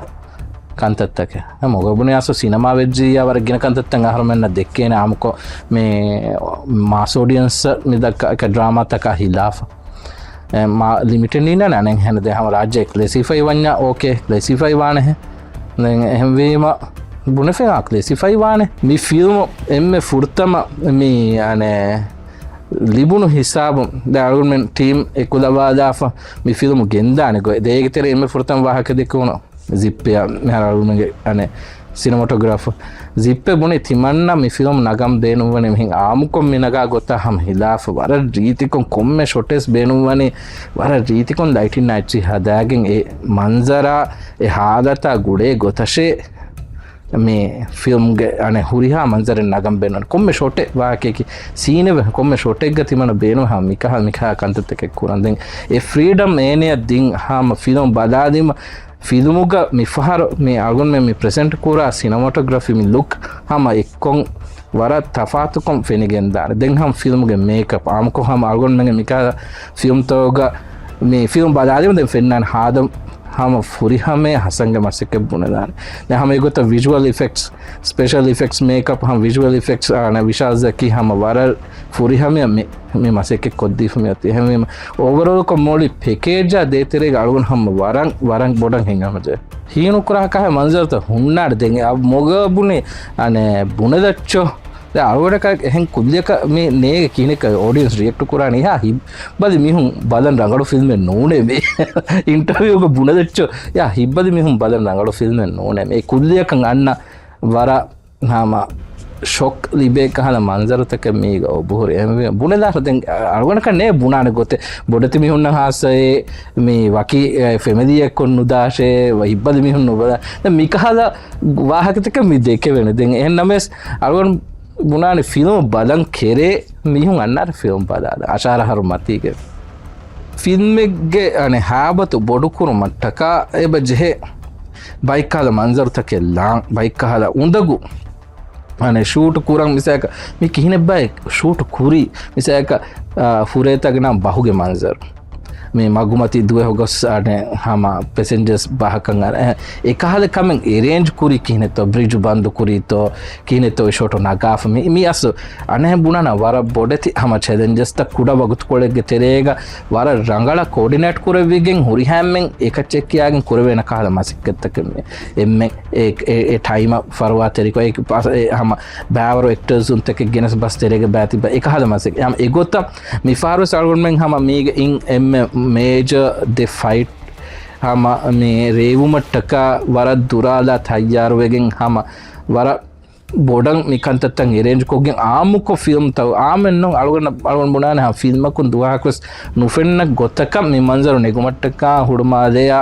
ކަންތައްތަކެއް. މޮގަބުނި އަސް ސިނަމާ ވެއްޖިއްޔާ ވަރަށް ގިނަ ކަންތައްތައް އަހަރުމެންނަށް ދެއްކޭނެ އާމުކޮށް މި މާސް އޮޑިއަންސް މި ދައްކާ އެކަ ޑްރާމާތަކާ ހިލާފަށް. އެ، މާ ލިމިޓެޑް ނީންނާނެ އަނެއްހެން ދެ ހަމަ ރާއްޖެ ކްލެސިފައި ވަންޏާ އޯކޭ، ކްލެސިފައި ވާނެހެ. ދެން އެހެންވީމަ ބުނެފެން އާ ކްލެސިފައި ވާނެ. މި ފިލްމު އެންމެ ފުރަތަމަ މި އަނެ ލިބުނު ހިސާބުން ދެ އަޅުގަނޑުމެން ޓީމް އެކުލަވާލާފަ މި ފިލްމު ގެންދާނެ ގޮތް. ދޭގެ ތެރެ އެންމެ ފުރަތަމަ ވާހަކަ ދެކުނު ޒިއްޕެއާ މިހާރު އަޅުގަނޑުގެ އަނެ ސިނަމަޓޮގްރާފަ ޒިއްޕެ ބުނި ތިމަންނަ މި ފިލްމް ނަގަން ބޭނުންވަނީ މިހެން އާމުކޮށް މި ނަގާ ގޮތާ ހަމަ ހިލާފަށް ވަރަށް ރީތިކޮން ކޮންމެ ޝޮޓެސް ބޭނުންވަނީ ވަރަށް ރީތިކޮން ލައިޓިން އައްޗި ހަދާގެން އެ މަންޒަރާ އެ ހާލަތާ ގުޅޭ ގޮތަށޭ މި ފިލްމްގެ އަނެ ހުރިހާ މަންޒަރެއް ނަގަން ބޭނުން ކޮންމެ ޝޮޓެއް ވާހަކައަކީ ސީނެއް ކޮންމެ ޝޮޓެއްގަ ތިމަންނަ ބޭނުން ހަމަ މިކަހަ މިކަހަ ކަންތައްތަކެއް ކުރަން. ދެން އެ ފްރީޑަމް އޭނެއަށް ދިން ހަމަ ފިލްމް ބަލާލީމަ ފިލްމުގަ މި ފަހަރު މި އަޅުގަނޑުމެން މި ޕްރެޒެންޓް ކުރާ ސިނަމަޓޮގްރަފީ މި ލުކް ހަމަ އެއްކޮން ވަރަށް ތަފާތުކޮން ފެނިގެންދާނެ. ދެން ހަމަ ފިލްމުގެ މޭކަޕް އާމުކޮށް ހަމަ އަޅުގަނޑުމެންގެ މިކަހަލަ ފިލްމްތަކުގަ މި ފިލްމް ބަލާލީމަ ދެން ފެންނާނެ ހާދަ ހަމަ ފުރިހަމަޔަށް ހަސަންގެ މަސައްކަތް ބުނެދާނެ. ދެން ހަމަ އެގޮތަށް ވިޖުއަލް އިފެކްޓްސް، ސްޕެޝަލް އިފެކްޓްސް މޭކަޕް ހަމަ ވިޖުއަލް އިފެކްޓްސް އާނަ ވިޝާލް ޒަކީ ހަމަ ވަރަށް ފުރިހަމަޔަށް މި، މި މަސައްކަތް ކޮށްދީފަ މިއޮތީ. އެހެންވީމަ އޯވަރޯލްކޮށް މުޅި ޕެކޭޖާ ދޭތެރޭގަ އަޅުގަނޑު ހަމަ ވަރަށް، ވަރަށް ބޮޑަށް ހިނގާމަޖެ. ހީނުކުރާ ކަހަ މަންޒަރުތައް ހުންނާނެ. ދެން އެ މޮގަ ބުނި އަނެ ބުނެދައްޗޯ. ދެ އަޅުގަޑަކަށް އެހެން ކުއްލިއަކަށް މި ނޭގެ ކިހިނެއްކަ އޮޑިއަންސް ރިއެކްޓް ކުރާނީ. ހާ ހިއްބަލި މީހުން ބަލަން ރަނގަޅު ފިލްމެއް ނޫނޭ މި އިންޓަވިއުގަ ބުނެދައްޗޯ. ޔާ ހިއްބަލި މީހުން ބަލަން ރަނގަޅު ފިލްމެއް ނޫނޭ މި ކުއްލިއަކަށް އަންނަ ވަރަށް ހަމަ ޝޮކް ލިބޭ ކަހަލަ މަންޒަރުތަކެއް މީގަ އޮބުހުރި. އެހެންވެ ބުނެލާފަ ދެން އަޅުގަނޑަކަށް ނޭ ބުނާނެ ގޮތެއް. ބޮޑެތި މީހުންނަށް ހާއްސައޭ މި ވަކި އެ، ފެމިލީއެއްކޮށް ނުދާށޭ، ހިއްބަލި މީހުން ނުބަލާ. ދެން މިކަހަލަ ވާހަކަތަކެއް މި ދެކެވެނެ. ދެން އެހެން ނަމަވެސް އަޅުގަނޑު ބުނާނެ ފިލްމު ބަލަން ކެރޭ މީހުން އަންނާރެ ފިލްމް ބަލާލަ އަށާރަ އަހަރު މަތީގެ. ފިލްމެއްގެ އަނެއް ހާބަތު ބޮޑުކުރުމަށްޓަކާ އެބަ ޖެހޭ ބައިކަހަލަ މަންޒަރުތަކެއް ލާން، ބައިކަހަލަ އުނދަގޫ އަނެއް ޝޫޓް ކުރަން މިސާލަކަށް މި ކިހިނެއްބާ ޝޫޓް ކުރީ؟ މިސާލަކަށް، އާ، ފުރޭތަކުގެ ނަން ބަހުގެ މަންޒަރު. މި މަގުމަތީ ދުވެ ހޮގަސް އަނެއް ހަމަ ޕެސެންޖަރސް ބަހަކަށް އަނެއް އެކަހަލަ ކަމެއް އެރޭންޖް ކުރީ ކިހިނެއްތޯ، ބްރިޖު ބަންދު ކުރީތޯ، ކިހިނެއްތޯ ޝޯޓު ނަގާފަ. މި، މި އަސް އަނެއް ބުނާނަ ވަރަށް ބޮޑެތި ހަމަ ޗެލެންޖަސްތައް ކުޑަ ވަގުތުކޮޅެއްގެ ތެރޭގަ ވަރަށް ރަނގަޅަށް ކޯޑިނޭޓް ކުރެވިގެން ހުރިހާ އެންމެން އެކައްޗެއް ކިޔާގެން ކުރެވޭނެ ކަހަލަ މަސައްކަތްތަކެއް މި. އެންމެން އެ، އެ، އެ ޓައިމަށް ފަރުވާތެރިކޮށް އެ ޕާސް، އެ ހަމަ ބާވަރު އެކްޓަރސުންތަކެއް ގެނެސް ބަސް ތެރޭގަ ބާތިބަ އެކަހަލަ މަސައްކަތް. ހަމަ އެގޮތަށް މި ފާރުވެސް އަޅުގަނޑުމެން ހަމަ މީގެ އިން އެންމެ މޭޖަ ދެ ފައިޓް ހަމަ މި ރޭވުމަށްޓަކާ ވަރަށް ދުރާލާ ތައްޔާރުވެގެން ހަމަ ވަރަށް ބޮޑަށް މި ކަންތައްތައް އެރޭންޖް ކޮށްގެން އާއްމުކޮށް ފިލްމްތައް އާމެއްނު އަޅުގަނޑު އަޅުގަނޑު ބުނާނެ ހަމަ ފިލްމަކުން ދުވަހަކުވެސް ނުފެންނަ ގޮތަކަށް މި މަންޒަރު ނެގުމަށްޓަކާ ހުޅުމާލެއާ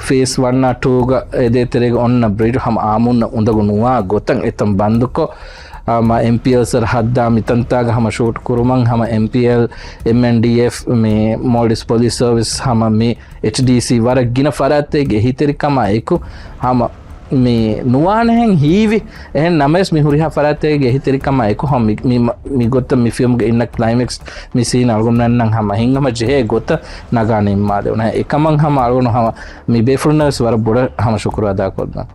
ފޭސް ވަންއާ ޓޫގަ އެދޭތެރޭގަ އޮންނަ ބްރިޑް ހަމަ އާމުންނަ އުނދަގޫ ނުވާ ގޮތަށް އެތަން ބަންދުކޮށް، ހަމަ އެމްޕީއެލް ސަރަހައްދާ މިތަންތާގަ ހަމަ ޝޫޓް ކުރުމަށް ހަމަ އެމްޕީއެލް، އެމްއެންޑީއެފް، މި މޯލްޑިވްސް ޕޮލިސް ސަރވިސް ހަމަ މި އެޗްޑީސީ ވަރަށް ގިނަ ފަރާތްތަކެއްގެ އެހީތެރިކަމާ އެކު ހަމަ މި ނުވާނެހެން ހީވި. އެހެން ނަމަވެސް މި ހުރިހާ ފަރާތްތަކެއްގެ އެހީތެރިކަމާ އެކު ހަމަ މި، މި، މި، މި ގޮތަށް މި ފިލްމްގެ އިންނަ ކްލައިމެކްސް މި ސީން އަޅުގަނޑުމެންނަށް ހަމަ ހިތްހަމަޖެހޭ ގޮތަށް ނަގާ ނިންމާލެވުނު. އެކަމަށް ހަމަ އަޅުގަނޑު ހަމަ މި ބޭފުޅުންނަށް ވެސް ވަރަށް ބޮޑަށް ހަމަ ޝުކުރު އަދާކޮށްލަން.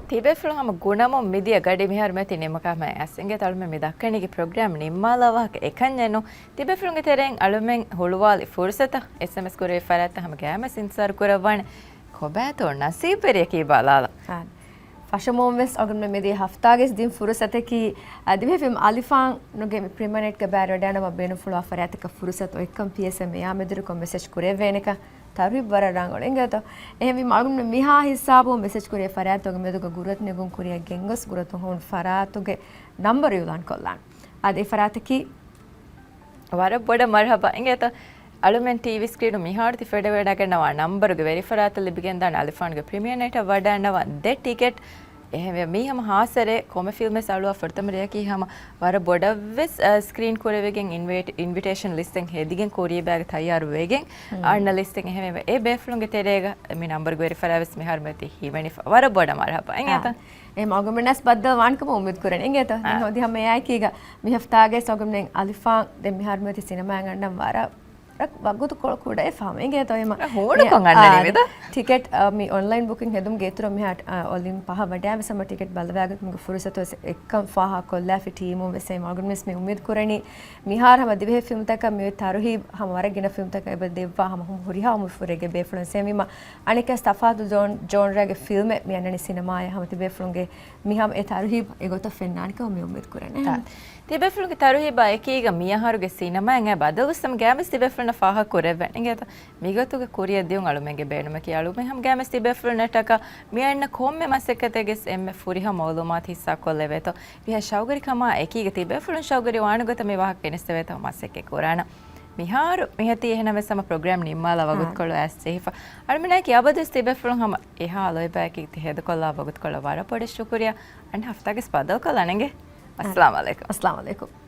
ތިބޭފުޅުން ހަމަ ގުނަމުން މިދިޔަ ގަޑި މިހާރު މިއޮތީ ނިމުމަކާ ހަމަޔަށް އިނގޭތޯ އަޅުމެން މި ދައްކަނީގެ ޕްރޮގްރާމް ނިންމާލާ ވާހަކަ އެކަންޏެއް ނޫން. ތިބޭފުޅުންގެ ތެރެއިން އަޅުމެން ހުޅުވާލި ފުރުސަތަށް އެސްއެމްއެސް ކުރެވި ފަރާތްތައް ހަމަ ގައިމުވެސް އިންތިޒާރު ކުރައްވާނެ. ކޮބާތޯ ނަސީބުވެރިޔަކީ ބަލާލަ. އާ. ފަށަމުން ވެސް އަޅުގަނޑުމެން މިދިޔަ ހަފްތާގެ ދިން ފުރުސަތަކީ، އަ، ދިވެހި ފިލްމް އަލިފާނުގެ މި ޕްރިމިއަރ ނައިޓްގެ ބައިވެރިވެވަޑައިގަންނަވާ ބޭނުންފުޅުވާ ފަރާތަކަށް ފުރުސަތު އޮތްކަން ޕީއެސްއޭ އާ މެދުވެރިކޮށް މެސެޖް ކުރެވޭނެކަން ތަރުހީބު ވަރަށް ރަނގަޅު އިނގޭތޯ. އެހެންވީމަ އަޅުގަނޑުމެން މިހާ ހިސާބުން މެސެޖް ކުރިޔަށް ފަރާތްތަކުގެ މެދުގަ ގުރުއަތު ނެގުން ކުރިޔަށް ގެންގޮސް ގުރުއަތުން ހޮވުނު ފަރާތުގެ ނަންބަރު އިއުލާން ކޮށްލާނެ. އާދެ، އެ ފަރާތަކީ ވަރަށް ބޮޑަށް މަރުހަބާ އިނގޭތޯ. އަޅުމެން ޓީވީ ސްކްރީނު މިހާރު ތި ފެނިވަޑައިގަންނަވާ ނަންބަރުގެ ވެރިފަރާތަށް ލިބިގެންދާނެ އަލިފާނުގެ ޕްރިމިއަރ ނައިޓަށް ވަޑައިގަންނަވާ ދެ ޓިކެޓް. އެހެންވެ، މީ ހަމަ ހާސްވަރެއް ކޮންމެ ފިލްމެއް އަޅުވާ ފުރަތަމަ ރެއަކީ ހަމަ ވަރަށް ބޮޑަށްވެސް، އަ، ސްކްރީން ކުރެވިގެން އިންވައިޓް، އިންވިޓޭޝަން ލިސްޓެއް ހެދިގެން ކުރީ ބައިގެ ތައްޔާރު ވެގެން އަންނަ ލިސްޓެއް. އެހެންވެ، އެ ބޭފުޅުންގެ ތެރޭގަ މި ނަންބަރުގެ ވެރިފަރާތް ވެސް މިހާރު މިއޮތީ ހިމެނިފަ. ވަރަށް ބޮޑަށް މަރުހަބާ އިނގޭތަ؟ އާ. އެހެން އަޅުގަނޑުމެންނަށް ބައްދަލު ވާންކަމަށް އުއްމީދު ކުރަން އިނގޭތޯ. ދެން އާ. ހޯދި ހަމަ އެއާއެކީގަ މި ހަފްތާގެ ސޯގަމް ދެން އަލިފާން ދެން މިހާރު މިއޮތީ ސިނަމާއަށް އަންނަން ވަރަށް ވަގުތުކޮޅު ކުޑަވެފަ ހަމަ އިނގޭތޯ އެމަ. އަ، ހޫނުކޮށް އަންނަނީ އާ، މިދާ. ޓިކެޓް، އަ، މި އޮންލައިން ބުކިން ހެދުމުގެ އިތުރަށް މިހާ، އަ، އޮލިން ފަހަށް ވަޑައިވެސް ހަމަ ޓިކެޓް ބައްލަވާގަތުމުގެ ފުރުސަތު ވެސް އެއްކަން ފާހަގަކޮށްލާފި ޓީމުން ވެސް އެމަ. އަޅުގަނޑުމެން ވެސް މި އުއްމީދު ކުރަނީ މިހާރު ހަމަ ދިވެހި ފިލްމުތަކަށް މި ތަރުހީބު ހަމަ ވަރަށް ގިނަ ފިލްމުތަކަށް އެބަ ދެއްވާ ހަމަ ހު-، ހުރިހާ އުމުރުފުރެއްގެ ބޭފުޅުން ވެސް އެމަ. އަނެއްކާ ތަފާތު ޖޯން-، ޖޯންރާގެ ފިލްމެއް މި އަންނަނީ ސިނަމާއަށް ހަމަ ތިބޭފުޅުންގެ މި ހަމަ އެ ތަރުހީބު އެގޮތަށް ފެންނާނެ ކަމަށް މި އުއްމީދު ކުރަނީ. އާ. ތިބޭފުޅުންގެ ތަރުހީބާ އެކީގަ މިއަހަރުގެ ސިނަމާއިން އައި ބަދަލުވެސް ހަމަ ގައިމުވެސް ތިބޭފުޅުންނަށް ފާހަގަ ކުރެވެން އިނގޭތަ؟ މިގޮތުގެ ކުރިއަށް ދިޔުން އަޅުމެންގެ ބޭނުމަކީ އަޅުމެން ހަމަ ގައިމުވެސް ތިބޭފުޅުންނަށްޓަކާ މި އަންނަ ކޮންމެ މަސައްކަތެއްގެސް އެންމެ ފުރިހަމަ މައުލޫމާތު ހިއްސާކޮށްލެވޭތޯ. ވިހާ ޝައުގުވެރިކަމާ އެކީގަ ތިބޭފުޅުން ޝައުގުވެރި ވާނެ ގޮތަށް މި ވާހަކަ ގެނެސްދެވޭތޯ މަސައްކަތް ކުރާނަން. މިހާރު މިއޮތީ އެހެނަމެސް ހަމަ ޕްރޮގްރާމް ނިންމާލާ އާ. ވަގުތުކޮޅު އައިސް ޖެހިފަ. އަޅުމެންނާއެކީ އަބަދުވެސް ތިބޭފުޅުން ހަމަ އެހާ ލޯތްބާއެކީ ތި ހޭދަކޮށްލާ ވަގުތުކޮޅަށް ވަރަށް ބޮޑަށް ޝުކުރިއްޔާ. އަންނަ ހަފްތާގެސް ބައްދަލުކޮށްލާނެ އިނގޭ. އައްސަލާމު އަލައިކުމް. އައްސަލާމު އަލައިކުމް.